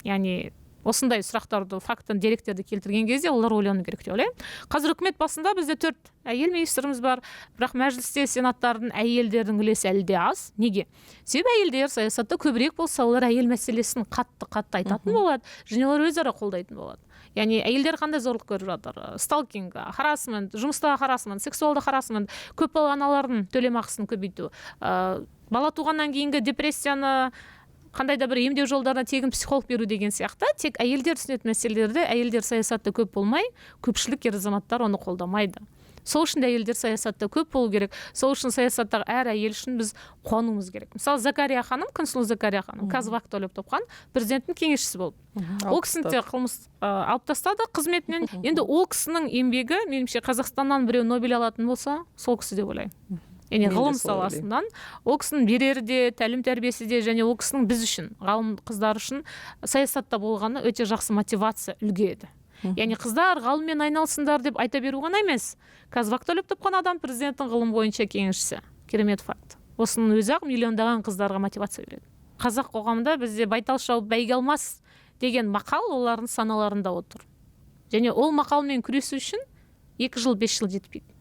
Яғни осындай сұрақтарды, фактын, деректерді келтірген кезде олар ойлану керек деп ойлаймын. Қазір үкімет басында бізде 4 әйел министріміз бар, бірақ мәжілісте сенаттардың әйелдердің үлесі әлі де аз. Неге? Себебі әйелдер саясатта көбірек болса, олар әйел мәселесін қатты-қатты айтатын болады, және олар өзара қолдайтын болады. Яғни әйелдер қандай зорлық көріп жатыр? Сталкинг, харасмент, жұмыстағы харасмент, сексуалды харасмент, көп балалы аналардың төлемақысын көбейту, бала туғаннан кейінгі депрессияны қандай да бір емдеу жолдарына тегін психолог беру деген сияқты тек әйелдер түсінетін мәселелерді әйелдер саясатта көп болмай, көпшілік ер азаматтар оны қолдамайды. Сол үшін де әйелдер саясатта көп болу керек. Сол үшін саясаттағы әр әйел үшін біз қуануымыз керек. Мысалы, Закария ханым, Күнсұлу Закария ханым, ҚазВАК-ты ойлап тапқан, президенттің кеңесшісі болды. Ол кісіні де қылмыс алып тастады қызметінен. Енді ол кісінің еңбегі, меніңше, Қазақстаннан біреу Нобель алатын болса, сол кісі деп ойлаймын. Яғни ғылым саласынан ол кісінің берері де, тәлім тәрбиесі де, және ол кісінің біз үшін, ғалым қыздар үшін саясатта болғаны өте жақсы мотивация, үлгі еді. Яғни қыздар ғалыммен айналысыңдар деп айта беру ғана емес. ҚазВАК-ты ойлап тапқан адам президенттің ғылым бойынша кеңесшісі. Керемет факт. Осының өзі ақ миллиондаған қыздарға мотивация береді. Қазақ қоғамында бізде байтал шауып бәйге алмас деген мақал олардың саналарында отыр. Және ол мақалмен күресу үшін 2 жыл, 5 жыл жетпейді.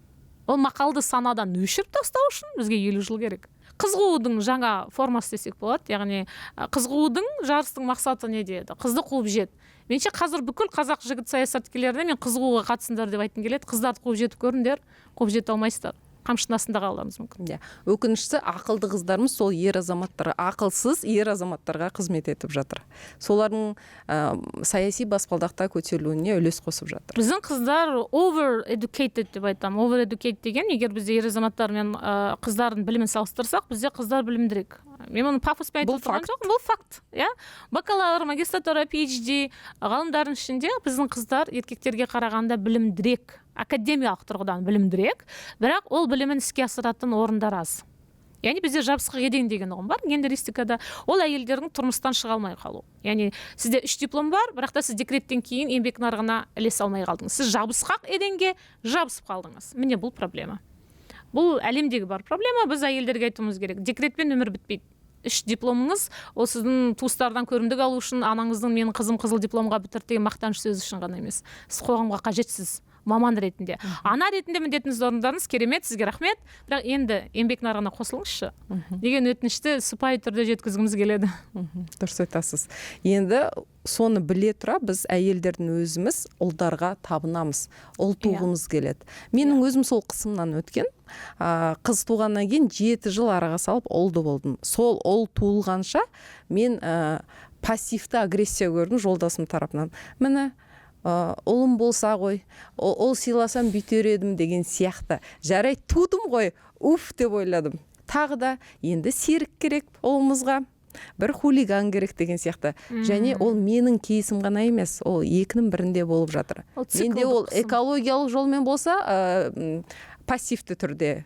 Ол мақалды санадан өшіріп тастау үшін бізге 50 жыл керек. Қыз қуудың жаңа формасы десек болады. Яғни қыз қуудың, жарыстың мақсаты не деді? Қызды қуып жет. Меніңше, қазір бүкіл қазақ жігіт саясаткерлеріне мен қыз қууға қатысыңдар деп айтқым келеді. Қыздарды қуып жетіп көріңдер, қуып жете алмайсыздар. Қамшының астында қалуларыңыз мүмкін. Иә. Өкініштісі, ақылды қыздарымыз сол ер азаматтарға, ақылсыз ер азаматтарға қызмет етіп жатыр. Солардың саяси баспалдақта көтерілуіне үлес қосып жатыр. Біздің қыздар over educated деп айтамын. Over educated деген, егер бізде ер азаматтар мен қыздардың білімін салыстырсақ, бізде қыздар білімдірек. Мен мұны пафоспен айтып отырған жоқпын, бұл факт. Иә? Бакалавр, магистратура, PhD ғалымдардың ішінде біздің қыздар еркектерге қарағанда білімдірек, академиялық тұрғыдан білімдірек, бірақ ол білімін іске асыратын орындар аз. Яғни бізде жабысқақ еден деген ұғым бар гендеристикада. Ол әйелдердің тұрмыстан шыға алмай қалу. Яғни сізде 3 диплом бар, бірақ та сіз декреттен кейін еңбек нарығына ілесе алмай қалдыңыз. Сіз жабысқақ еденге жабысып қалдыңыз. Міне, бұл проблема. Бұл әлемдегі бар проблема. Біз әйелдерге айтуымыз керек. Декретпен өмір бітпейді. 3 дипломыңыз ол сіздің туыстардан көрімдік алу үшін, анаңыздың менің қызым қызыл дипломға бітірді деген мақтаныш сөзі үшін ғана емес. Сіз қоғамға қажетсіз маман ретінде. Ана ретінде міндетіңізді орындадыңыз, керемет, сізге рахмет. Бірақ енді еңбек нарығына қосылыңызшы деген өтінішті сыпайы түрде жеткізгіміз келеді. Дұрыс айтасыз. Енді соны біле тұра біз әйелдердің өзіміз ұлдарға табынамыз, ұл туғымыз келеді. Менің өзім сол қысымнан өткен. Қыз туғаннан кейін 7 жыл араға салып ұлды болдым. Сол ұл туылғанша мен пассивті агрессия көрдім жолдасым тарапынан. Міне, ұлым болса ғой, ұл сыйласам бүйтер едім деген сияқты. Жарай, тудым ғой, уф деп ойладым. Тағы да енді серік керек ұлымызға, бір хулиган керек деген сияқты. Және ол менің кейсім ғана емес, ол екінің бірінде болып жатыр. Ол Менде ол циклдық қысым. экологиялық жолмен болса, пассивті түрде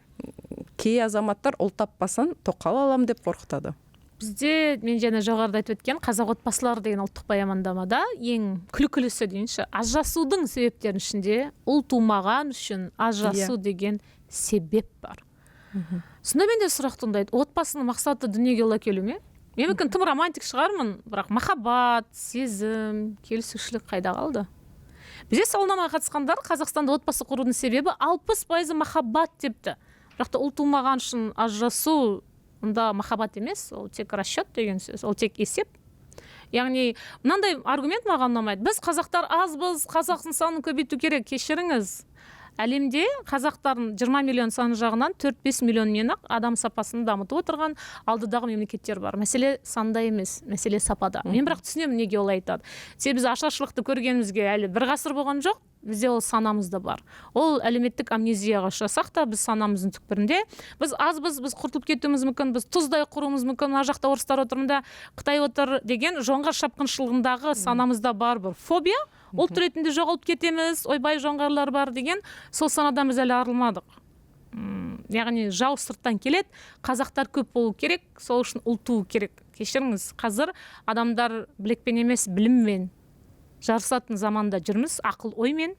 кей азаматтар ұл таппасаң тоқал алам деп қорқытады. Бізде, мен жаңа жоғарыда айтып өткен қазақ отбасылары деген ұлттық баяндамада ең күлкілісі дейінші, ажырасудың себептерінің ішінде ұл тумаған үшін ажырасу деген себеп бар. Сонда менде сұрақ туындайды, отбасының мақсаты дүниеге ұл әкелу ме? Мен мүмкін тым романтик шығармын, бірақ махаббат, сезім, келісушілік қайда қалды? Бізде сауалнамаға қатысқандар Қазақстанда отбасы құрудың себебі 60% махаббат депті. Бірақ та ұл тумаған үшін ажырасу онда махаббат емес, ол тек расчет деген сөз, ол тек есеп. Яғни мынандай аргумент маған ұнамайды. Біз қазақтар азбыз, қазақтың санын көбейту керек. Кешіріңіз. Әлемде қазақтардың 20 миллион саны жағынан 4-5 миллионмен ақ адам сапасын дамытып отырған алдыдағы мемлекеттер бар. Мәселе санда емес, мәселе сапада. Мен бірақ түсінемін, неге олай айтады. Себебі біз ашаршылықты көргенімізге әлі бір ғасыр болған жоқ, бізде ол санамызда бар. Ол әлеуметтік амнезияға ұшырасақ та, біз санамыздың түкпірінде, біз азбыз, біз құртылып кетуіміз мүмкін, біз тұздай құруымыз мүмкін, мына жақта орыстар отыр, мында Қытай отыр деген жоңғар шапқыншылығындағы санамызда бар бір фобия, ұлт ретінде жоғалып кетеміз, ойбай жоңғарлар бар деген, сол санадан біз әлі арылмадық. Яғни жау сырттан келеді, қазақтар көп болу керек, сол үшін ұл туу керек. Кешіріңіз, қазір адамдар білекпен емес, біліммен жарысатын заманда жүрміз, ақыл оймен.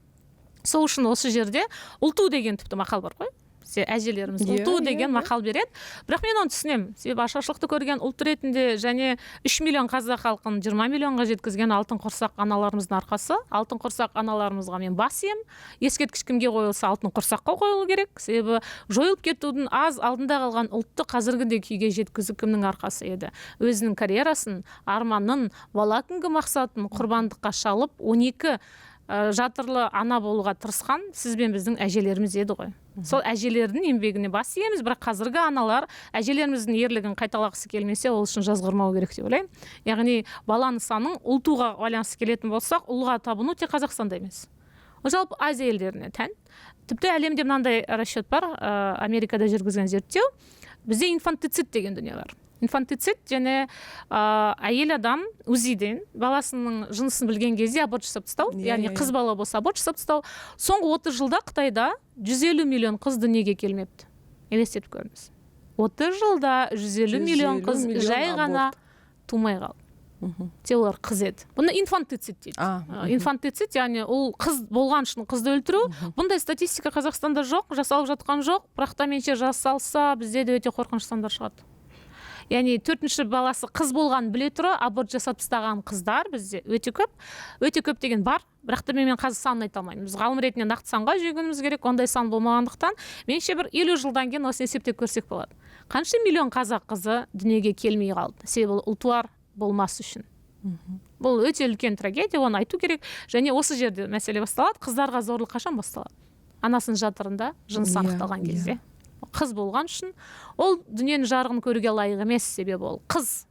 Сол үшін осы жерде ұл туу деген тіпті мақал бар ғой. Бізде әжелеріміз ұл туу деген мақал береді. Бірақ мен оны түсінемін. Себебі ашаршылықты көрген ұлт ретінде және 3 миллион қазақ халқын 20 миллионға жеткізген алтын құрсақ аналарымыздың арқасы. Алтын құрсақ аналарымызға мен бас иемін. Ескерткіш кімге қойылса, алтын құрсаққа қойылу керек. Себебі жойылып кетудің аз алдында қалған ұлтты қазіргідей күйге жеткізу кімнің арқасы еді? Өзінің карьерасын, арманын, бала күнгі мақсатын құрбандыққа шалып, 12 жатырлы ана болуға тырысқан сіз бен біздің әжелеріміз еді ғой. Сол әжелердің еңбегіне бас иеміз, бірақ қазіргі аналар әжелеріміздің ерлігін қайталағысы келмесе, ол үшін жазғырмау керек деп ойлаймын. Яғни баланың санын ұл тууға байланысты келетін болсақ, ұлға табыну тек Қазақстанда емес. Ол жалпы Азия елдеріне тән. Тіпті әлемде мынандай расчет бар, Америкада жүргізген зерттеу. Бізде инфантицид деген дүние бар. Инфантицид және әйел адам УЗИден баласының жынысын білген кезде аборт жасап тастау, яғни қыз бала болса аборт жасап тастау. Соңғы 30 жылда Қытайда 150 миллион қыз дүниеге келмепті. Елестетіп көріңіз. 30 жылда 150 миллион қыз жай ғана тумай қалды. Те олар қыз еді. Бұны инфантицид дейді. Инфантицид, яғни ол қыз болған үшін қызды өлтіру. Бұндай статистика Қазақстанда жоқ, жасалып жатқан жоқ. Бірақ та меніңше жасалса, бізде де өте қорқынышты сандар шығады. Яғни төртінші баласы қыз болғанын біле тұра аборт жасап тастаған қыздар бізде өте көп. Өте көп деген бар, бірақ та мен қазір санын айта алмаймын. Біз ғалым ретінде нақты санға жүгінуіміз керек. Ондай сан болмағандықтан меніңше бір 50 жылдан кейін осыны есептеп көрсек болады. Қанша миллион қазақ қызы дүниеге келмей қалды? Себебі ол ұлтуар болмас үшін. Бұл өте үлкен трагедия, оны айту керек. Және осы жерде мәселе басталады. Қыздарға зорлық қашан басталады? Анасының жатырында жыныс анықталған кезде. Қыз болған үшін ол дүниенің жарығын көруге лайық емес, себебі ол қыз.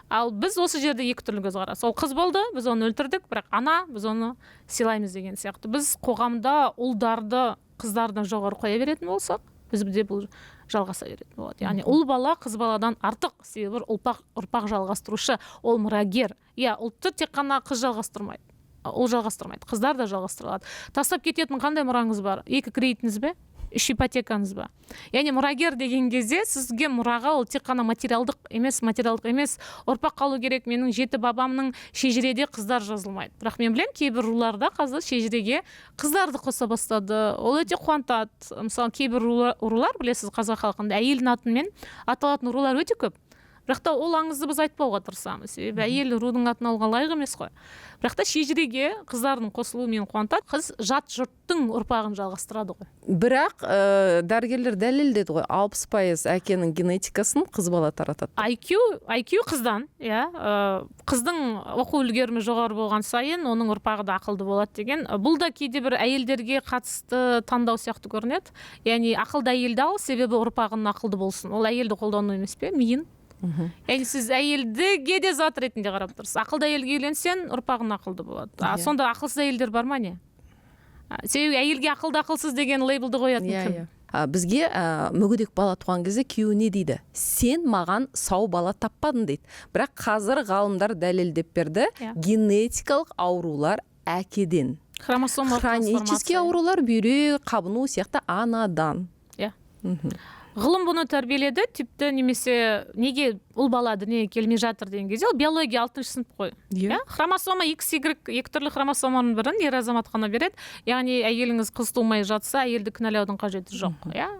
Ал біз осы жерде екі түрлі көзқарас. Ол қыз болды, біз оны өлтірдік, бірақ ана, біз оны сыйлаймыз деген сияқты. Біз қоғамда ұлдарды қыздардан жоғары қоя беретін болсақ, бізде бұл жалғаса беретін болады. Яғни ұл бала қыз баладан артық, себебі ұрпақ жалғастырушы, ол мұрагер. Иә, ұлтты тек қана қыз жалғастырмайды, ұл жалғастырмайды, қыздар да жалғастыра алады. Тастап кететін қандай мұраңыз бар? 2 кредитіңіз бе? 3 ипотекаңыз ба? Яғни мұрагер деген кезде сізге мұраға ол тек қана материалдық емес, ұрпақ қалу керек. Менің 7 бабамның шежіреде қыздар жазылмайды. Бірақ мен білемін, кейбір руларда қазір шежіреге қыздарды қоса бастады. Ол өте қуантады. Мысалы, кейбір рулар, білесіз, қазақ халқында әйелдің атымен аталатын рулар өте көп. Бірақ та ол аңызды біз айтпауға тырысамыз. Себебі әйел рудың атын алуға лайық емес қой. Бірақ та шежіреге қыздардың қосылуы мені қуантады. Қыз жат жұрттың ұрпағын жалғастырады ғой. Бірақ дәрігерлер дәлелдеді ғой, 60% әкенің генетикасын қыз бала таратады. IQ қыздан, иә. Қыздың оқу үлгерімі жоғары болған сайын оның ұрпағы да ақылды болады деген. Бұл да кейде бір әйелдерге қатысты таңдау сияқты көрінеді. Яғни ақылды әйелді ал, себебі ұрпағының ақылды болсын. Ол әйелді қолдану емес пе? Миын. Яғни сіз әйелдіге де зат ретінде қарап тұрсыз. Ақылды әйелге үйленсең, ұрпағың ақылды болады. Сонда ақылсыз әйелдер бар ма не? Себебі әйелге ақылды ақылсыз деген лейблді қоятын кім? Бізге мүгедек бала туған кезде күйеуі не дейді? Сен маған сау бала таппадың дейді. Бірақ қазір ғалымдар дәлелдеп берді, генетикалық аурулар әкеден. Хромосомалық хронический аурулар бүйрек, қабыну сияқты анадан. Иә. Ғылым бұны тәрбиеледі, тіпті немесе неге ұл бала дүниеге келмей жатыр деген кезде, ол биология 6-шы сынып қой. Иә. Хромосома X, Y, екі түрлі хромосоманың бірін ер азамат қана береді. Яғни әйеліңіз қыз тумай жатса, әйелді кінәлаудың қажеті жоқ. Иә?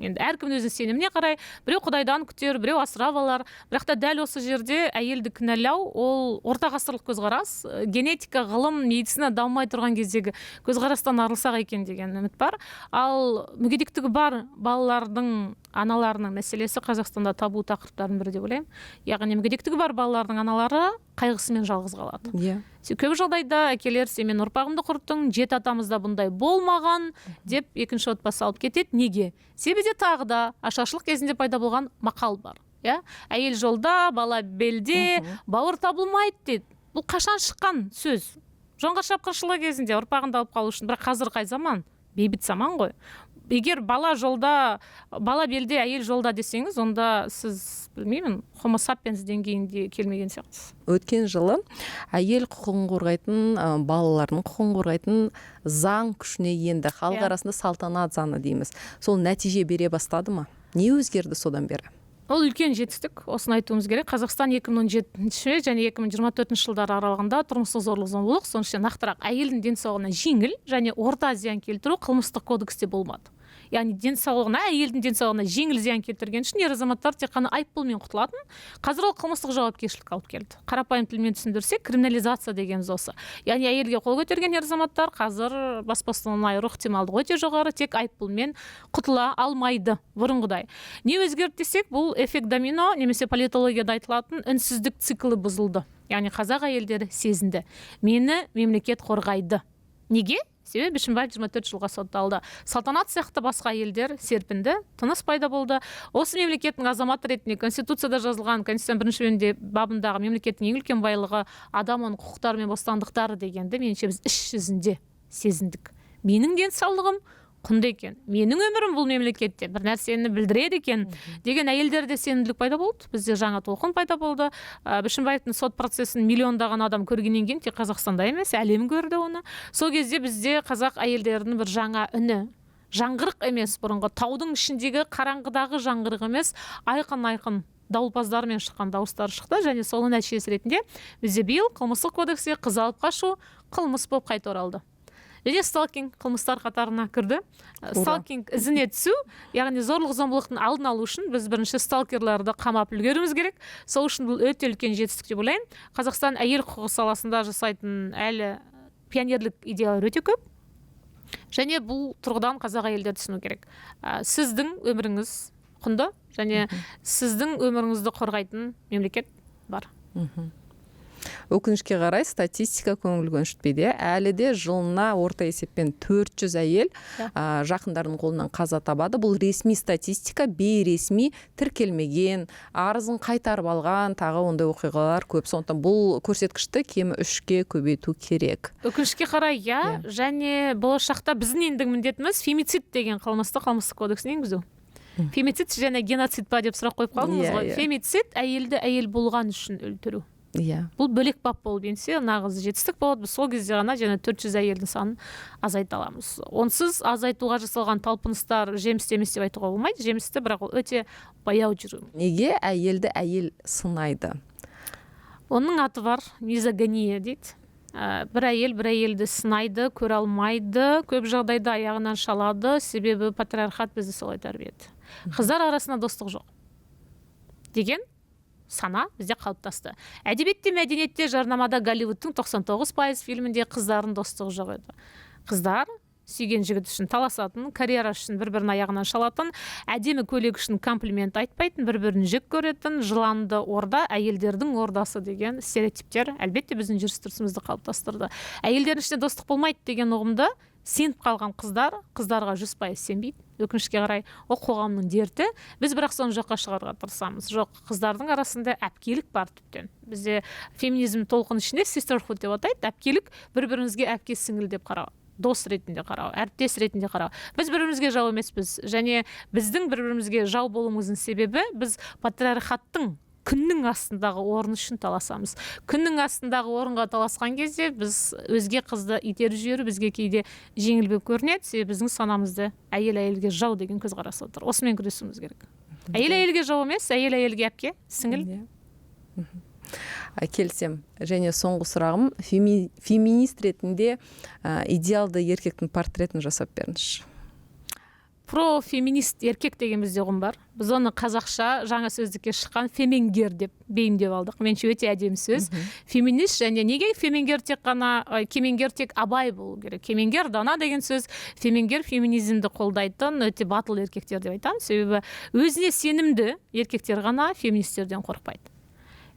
Енді әркім өзінің сеніміне қарай, біреу Құдайдан күтер, біреу асырап алар. Бірақ та дәл осы жерде әйелді кінәлау ол орта ғасырлық көзқарас, генетика, ғылым, медицина дамымай тұрған кездегі көзқарастан арылсақ екен деген үміт бар. Ал мүгедектігі бар балалардың аналарының мәселесі Қазақстанда табу тақырыптардың бірі деп ойлаймын. Яғни мүгедектігі бар балалардың аналары қайғысымен жалғыз қалады. Иә. Көп жағдайда әкелер, сен менің ұрпағымды құрттың, 7 атамызда бұндай болмаған деп екінші отбасы алып кетеді. Неге? Себебі тағы да ашаршылық кезінде пайда болған мақал бар. Иә? Әйел жолда, бала белде, бауыр табылмайды дейді. Бұл қашан шыққан сөз? Жоңғар шапқыншылығы кезінде ұрпағын алып қалу үшін. Бірақ қазір қай заман? Бейбіт заман ғой. Егер бала жолда, бала белде, әйел жолда десеңіз, онда сіз, білмеймін, homo sapiens деңгейінде келмеген сияқтысыз. Өткен жылы әйел құқығын қорғайтын, балалардың құқығын қорғайтын заң күшіне енді. Халық арасында салтанат заңы дейміз. Сол нәтиже бере бастады ма? Не өзгерді содан бері? Ол үлкен жетістік, осыны айтуымыз керек. Қазақстан 2017 және 2024 жылдар аралығында тұрмыстық зорлық-зомбылық, соның ішінде нақтырақ әйелдің денсаулығына жеңіл және орта зиян келтіру қылмыстық кодексте болмады. Яғни денсаулығына, әйелдің денсаулығына жеңіл зиян келтірген үшін ер азаматтар тек қана айыппұлмен құтылатын. Қазір ол қылмыстық жауапкершілік алып келді. Қарапайым тілмен түсіндірсек, криминализация дегеніміз осы. Яғни әйелге қол көтерген ер азаматтар қазір бас бостандығынан айыру ықтималдығы өте жоғары, тек айыппұлмен құтыла алмайды бұрынғыдай. Не өзгерді десек, бұл эффект домино немесе политологияда айтылатын үнсіздік циклі бұзылды. Яғни қазақ әйелдері сезінді. Мені мемлекет қорғайды. Неге? Себебі Бишімбаев 24 жылға сотталды. Салтанат сияқты басқа әйелдер серпінді, тыныс пайда болды. Осы мемлекеттің азаматы ретінде Конституцияда жазылған, Конституцияның бірінші бөлімінде бабындағы мемлекеттің ең үлкен байлығы адам, оның құқықтары мен бостандықтары дегенді меніңше біз іс жүзінде сезіндік. Менің денсаулығым құнды екен, менің өмірім бұл мемлекетте бір нәрсені білдіреді екен деген әйелдерде сенімділік пайда болды. Бізде жаңа толқын пайда болды. Бішімбаевтың сот процесін миллиондаған адам көргеннен кейін, тек Қазақстанда емес, әлем көрді оны. Сол кезде бізде қазақ әйелдерінің бір жаңа үні, жаңғырық емес, бұрынғы таудың ішіндегі қараңғыдағы жаңғырық емес, айқын-айқын дауылпаздармен шыққан дауыстар шықты. Және соның нәтижесі ретінде бізде биыл қылмыстық кодекске қыз алып қашу қылмыс болып қайта оралды. Және сталкинг қылмыстар қатарына кірді. Сталкинг ізіне түсу, яғни зорлық зомбылықтың алдын алу үшін біз бірінші сталкерларды қамап үлгеруіміз керек. Сол үшін бұл өте үлкен жетістік деп ойлаймын. Қазақстан әйел құқығы саласында жасайтын әлі пионерлік идеялар өте көп. Және бұл тұрғыдан қазақ әйелдері түсіну керек. Сіздің өміріңіз құнды және сіздің өміріңізді қорғайтын мемлекет бар. Өкінішке қарай, статистика көңіл көншітпейді. Әлі де жылына орта есеппен 400 әйел жақындарының қолынан қаза табады. Бұл ресми статистика, бейресми тіркелмеген, арызын қайтарып алған тағы ондай оқиғалар көп. Сондықтан бұл көрсеткішті кемі 3-ке көбейту керек. Өкінішке қарай, иә. Және болашақта біздің ендігі міндетіміз фемицид деген қылмысты қылмыстық кодексіне енгізу. Фемицид және геноцид па деп сұрақ қойып қалдыңыз ғой. Фемицид әйелді әйел болған үшін өлтіру. Бұл бөлек бап болып енсе, нағыз жетістік болады. Біз сол кезде ғана және 400 әйелдің санын азайта аламыз. Онсыз азайтуға жасалған талпыныстар жемісті емес деп айтуға болмайды. Жемісті, бірақ ол өте баяу жүру. Неге әйелді әйел сынайды? Оның аты бар, мизогония дейді. Бір әйел бір әйелді сынайды, көре алмайды, көп жағдайда аяғынан шалады, себебі патриархат бізді солай тәрбиеледі. Қыздар арасында достық жоқ деген сана бізде қалыптасты. Әдебиетте, мәдениетте, жарнамада Голливудтың 99% фильмінде қыздардың достығы жоқ еді. Қыздар сүйген жігіт үшін таласатын, карьера үшін бір-бірін аяғынан шалатын, әдемі көйлек үшін комплимент айтпайтын, бір-бірін жек көретін, жыланды орда, әйелдердің ордасы деген стереотиптер әлбетте біздің жүріс-тұрысымызды қалыптастырды. Әйелдердің ішінде достық болмайды деген ұғымды сеніп қалған қыздар, қыздарға 100% сенбейді. Өкінішке қарай, ол қоғамның дерті. Біз бірақ соны жоққа шығаруға тырысамыз. Жоқ, қыздардың арасында әпкелік бар тіптен. Бізде феминизм толқын ішінде sisterhood деп атайды. Әпкелік, бір-бірімізге әпке сіңіл деп қарау, дос ретінде қарау, әріптес ретінде қарау. Біз бір-бірімізге жау емеспіз. Және біздің бір-бірімізге жау болуымыздың себебі біз патриархаттың күннің астындағы орын үшін таласамыз. Күннің астындағы орынға таласқан кезде біз өзге қызды итеріп жіберу бізге кейде жеңіл болып көрінеді, себебі біздің санамызда әйел әйелге жау деген көзқарас отыр. Осымен күресуіміз керек. Әйел әйелге жау емес, әйел әйелге әпке, сіңіл. Келісемін. Және соңғы сұрағым, феминист ретінде идеалды еркектің портретін жасап беріңізші. Профеминист еркек деген бізде ұғым бар. Біз оны қазақша жаңа сөздікке шыққан феменгер деп бейімдеп алдық. Меніңше өте әдемі сөз. Феминист және неге феменгер тек қана кемеңгер тек абай болу керек. Кемеңгер дана деген сөз, феменгер феминизмді қолдайтын өте батыл еркектер деп айтамын. Себебі өзіне сенімді еркектер ғана феминистерден қорықпайды.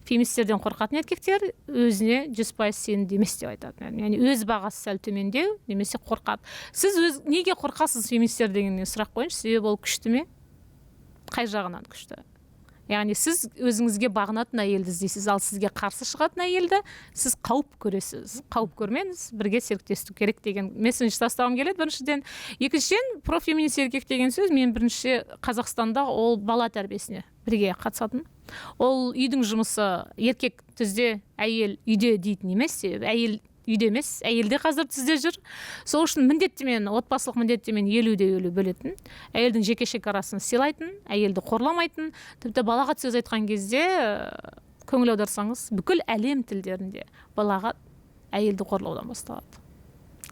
Феминистерден қорқатын еркектер өзіне 100% сенімді емес деп айтады. Яғни өз бағасы сәл төмендеу немесе қорқады. Сіз неге қорқасыз феминистер дегеннен сұрақ қойыңызшы, себебі ол күшті ме? Қай жағынан күшті? Яғни сіз өзіңізге бағынатын әйелді іздейсіз, ал сізге қарсы шығатын әйелді сіз қауіп көресіз. Қауіп көрмеңіз, бірге серіктестік керек деген месседж тастағым келеді біріншіден. Екіншіден, профеминист еркек деген сөз мен бірінші Қазақстанда ол бала тәрбиесіне бірге қатысатын. Ол үйдің жұмысы еркек түзде, әйел үйде дейтін емес, себебі әйел үйде емес, әйел де қазір түзде жүр. Сол үшін міндеттемен, отбасылық міндеттемен 50-50 бөлетін, әйелдің жеке шекарасын сыйлайтын, әйелді қорламайтын, тіпті балаға сөз айтқан кезде көңіл аударсаңыз, бүкіл әлем тілдерінде балаға әйелді қорлаудан басталады.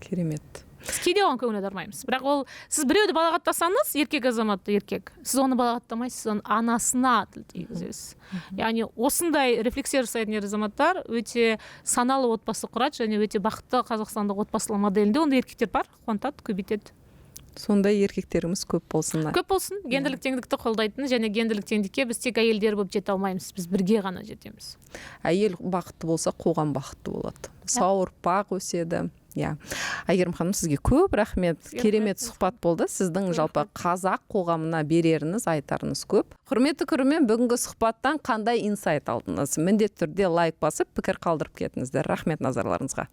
Керемет. Біз кейде оған көңіл аудармаймыз. Бірақ ол сіз біреуді балағаттасаңыз, еркек азаматты еркек, сіз оны балағаттамайсыз, сіз оны анасына тіл тигізесіз. Яғни осындай рефлексия жасайтын ер азаматтар өте саналы отбасы құрады және өте бақытты қазақстандық отбасылық моделінде ондай еркектер бар, қуантады, көбейтеді. Сондай еркектеріміз көп болсын. Көп болсын. Гендерлік теңдікті қолдайтын және гендерлік теңдікке біз тек әйелдер болып жете алмаймыз, біз бірге ғана жетеміз. Әйел бақытты болса, қоғам бақытты болады. Сау ұрпақ өседі. Иә. Әйгерім ханым, сізге көп рахмет. Керемет сұхбат болды. Сіздің жалпы қазақ қоғамына береріңіз, айтарыңыз көп. Құрметті көрермен, бүгінгі сұхбаттан қандай инсайт алдыңыз? Міндетті түрде лайк басып, пікір қалдырып кетіңіздер. Рахмет назарларыңызға.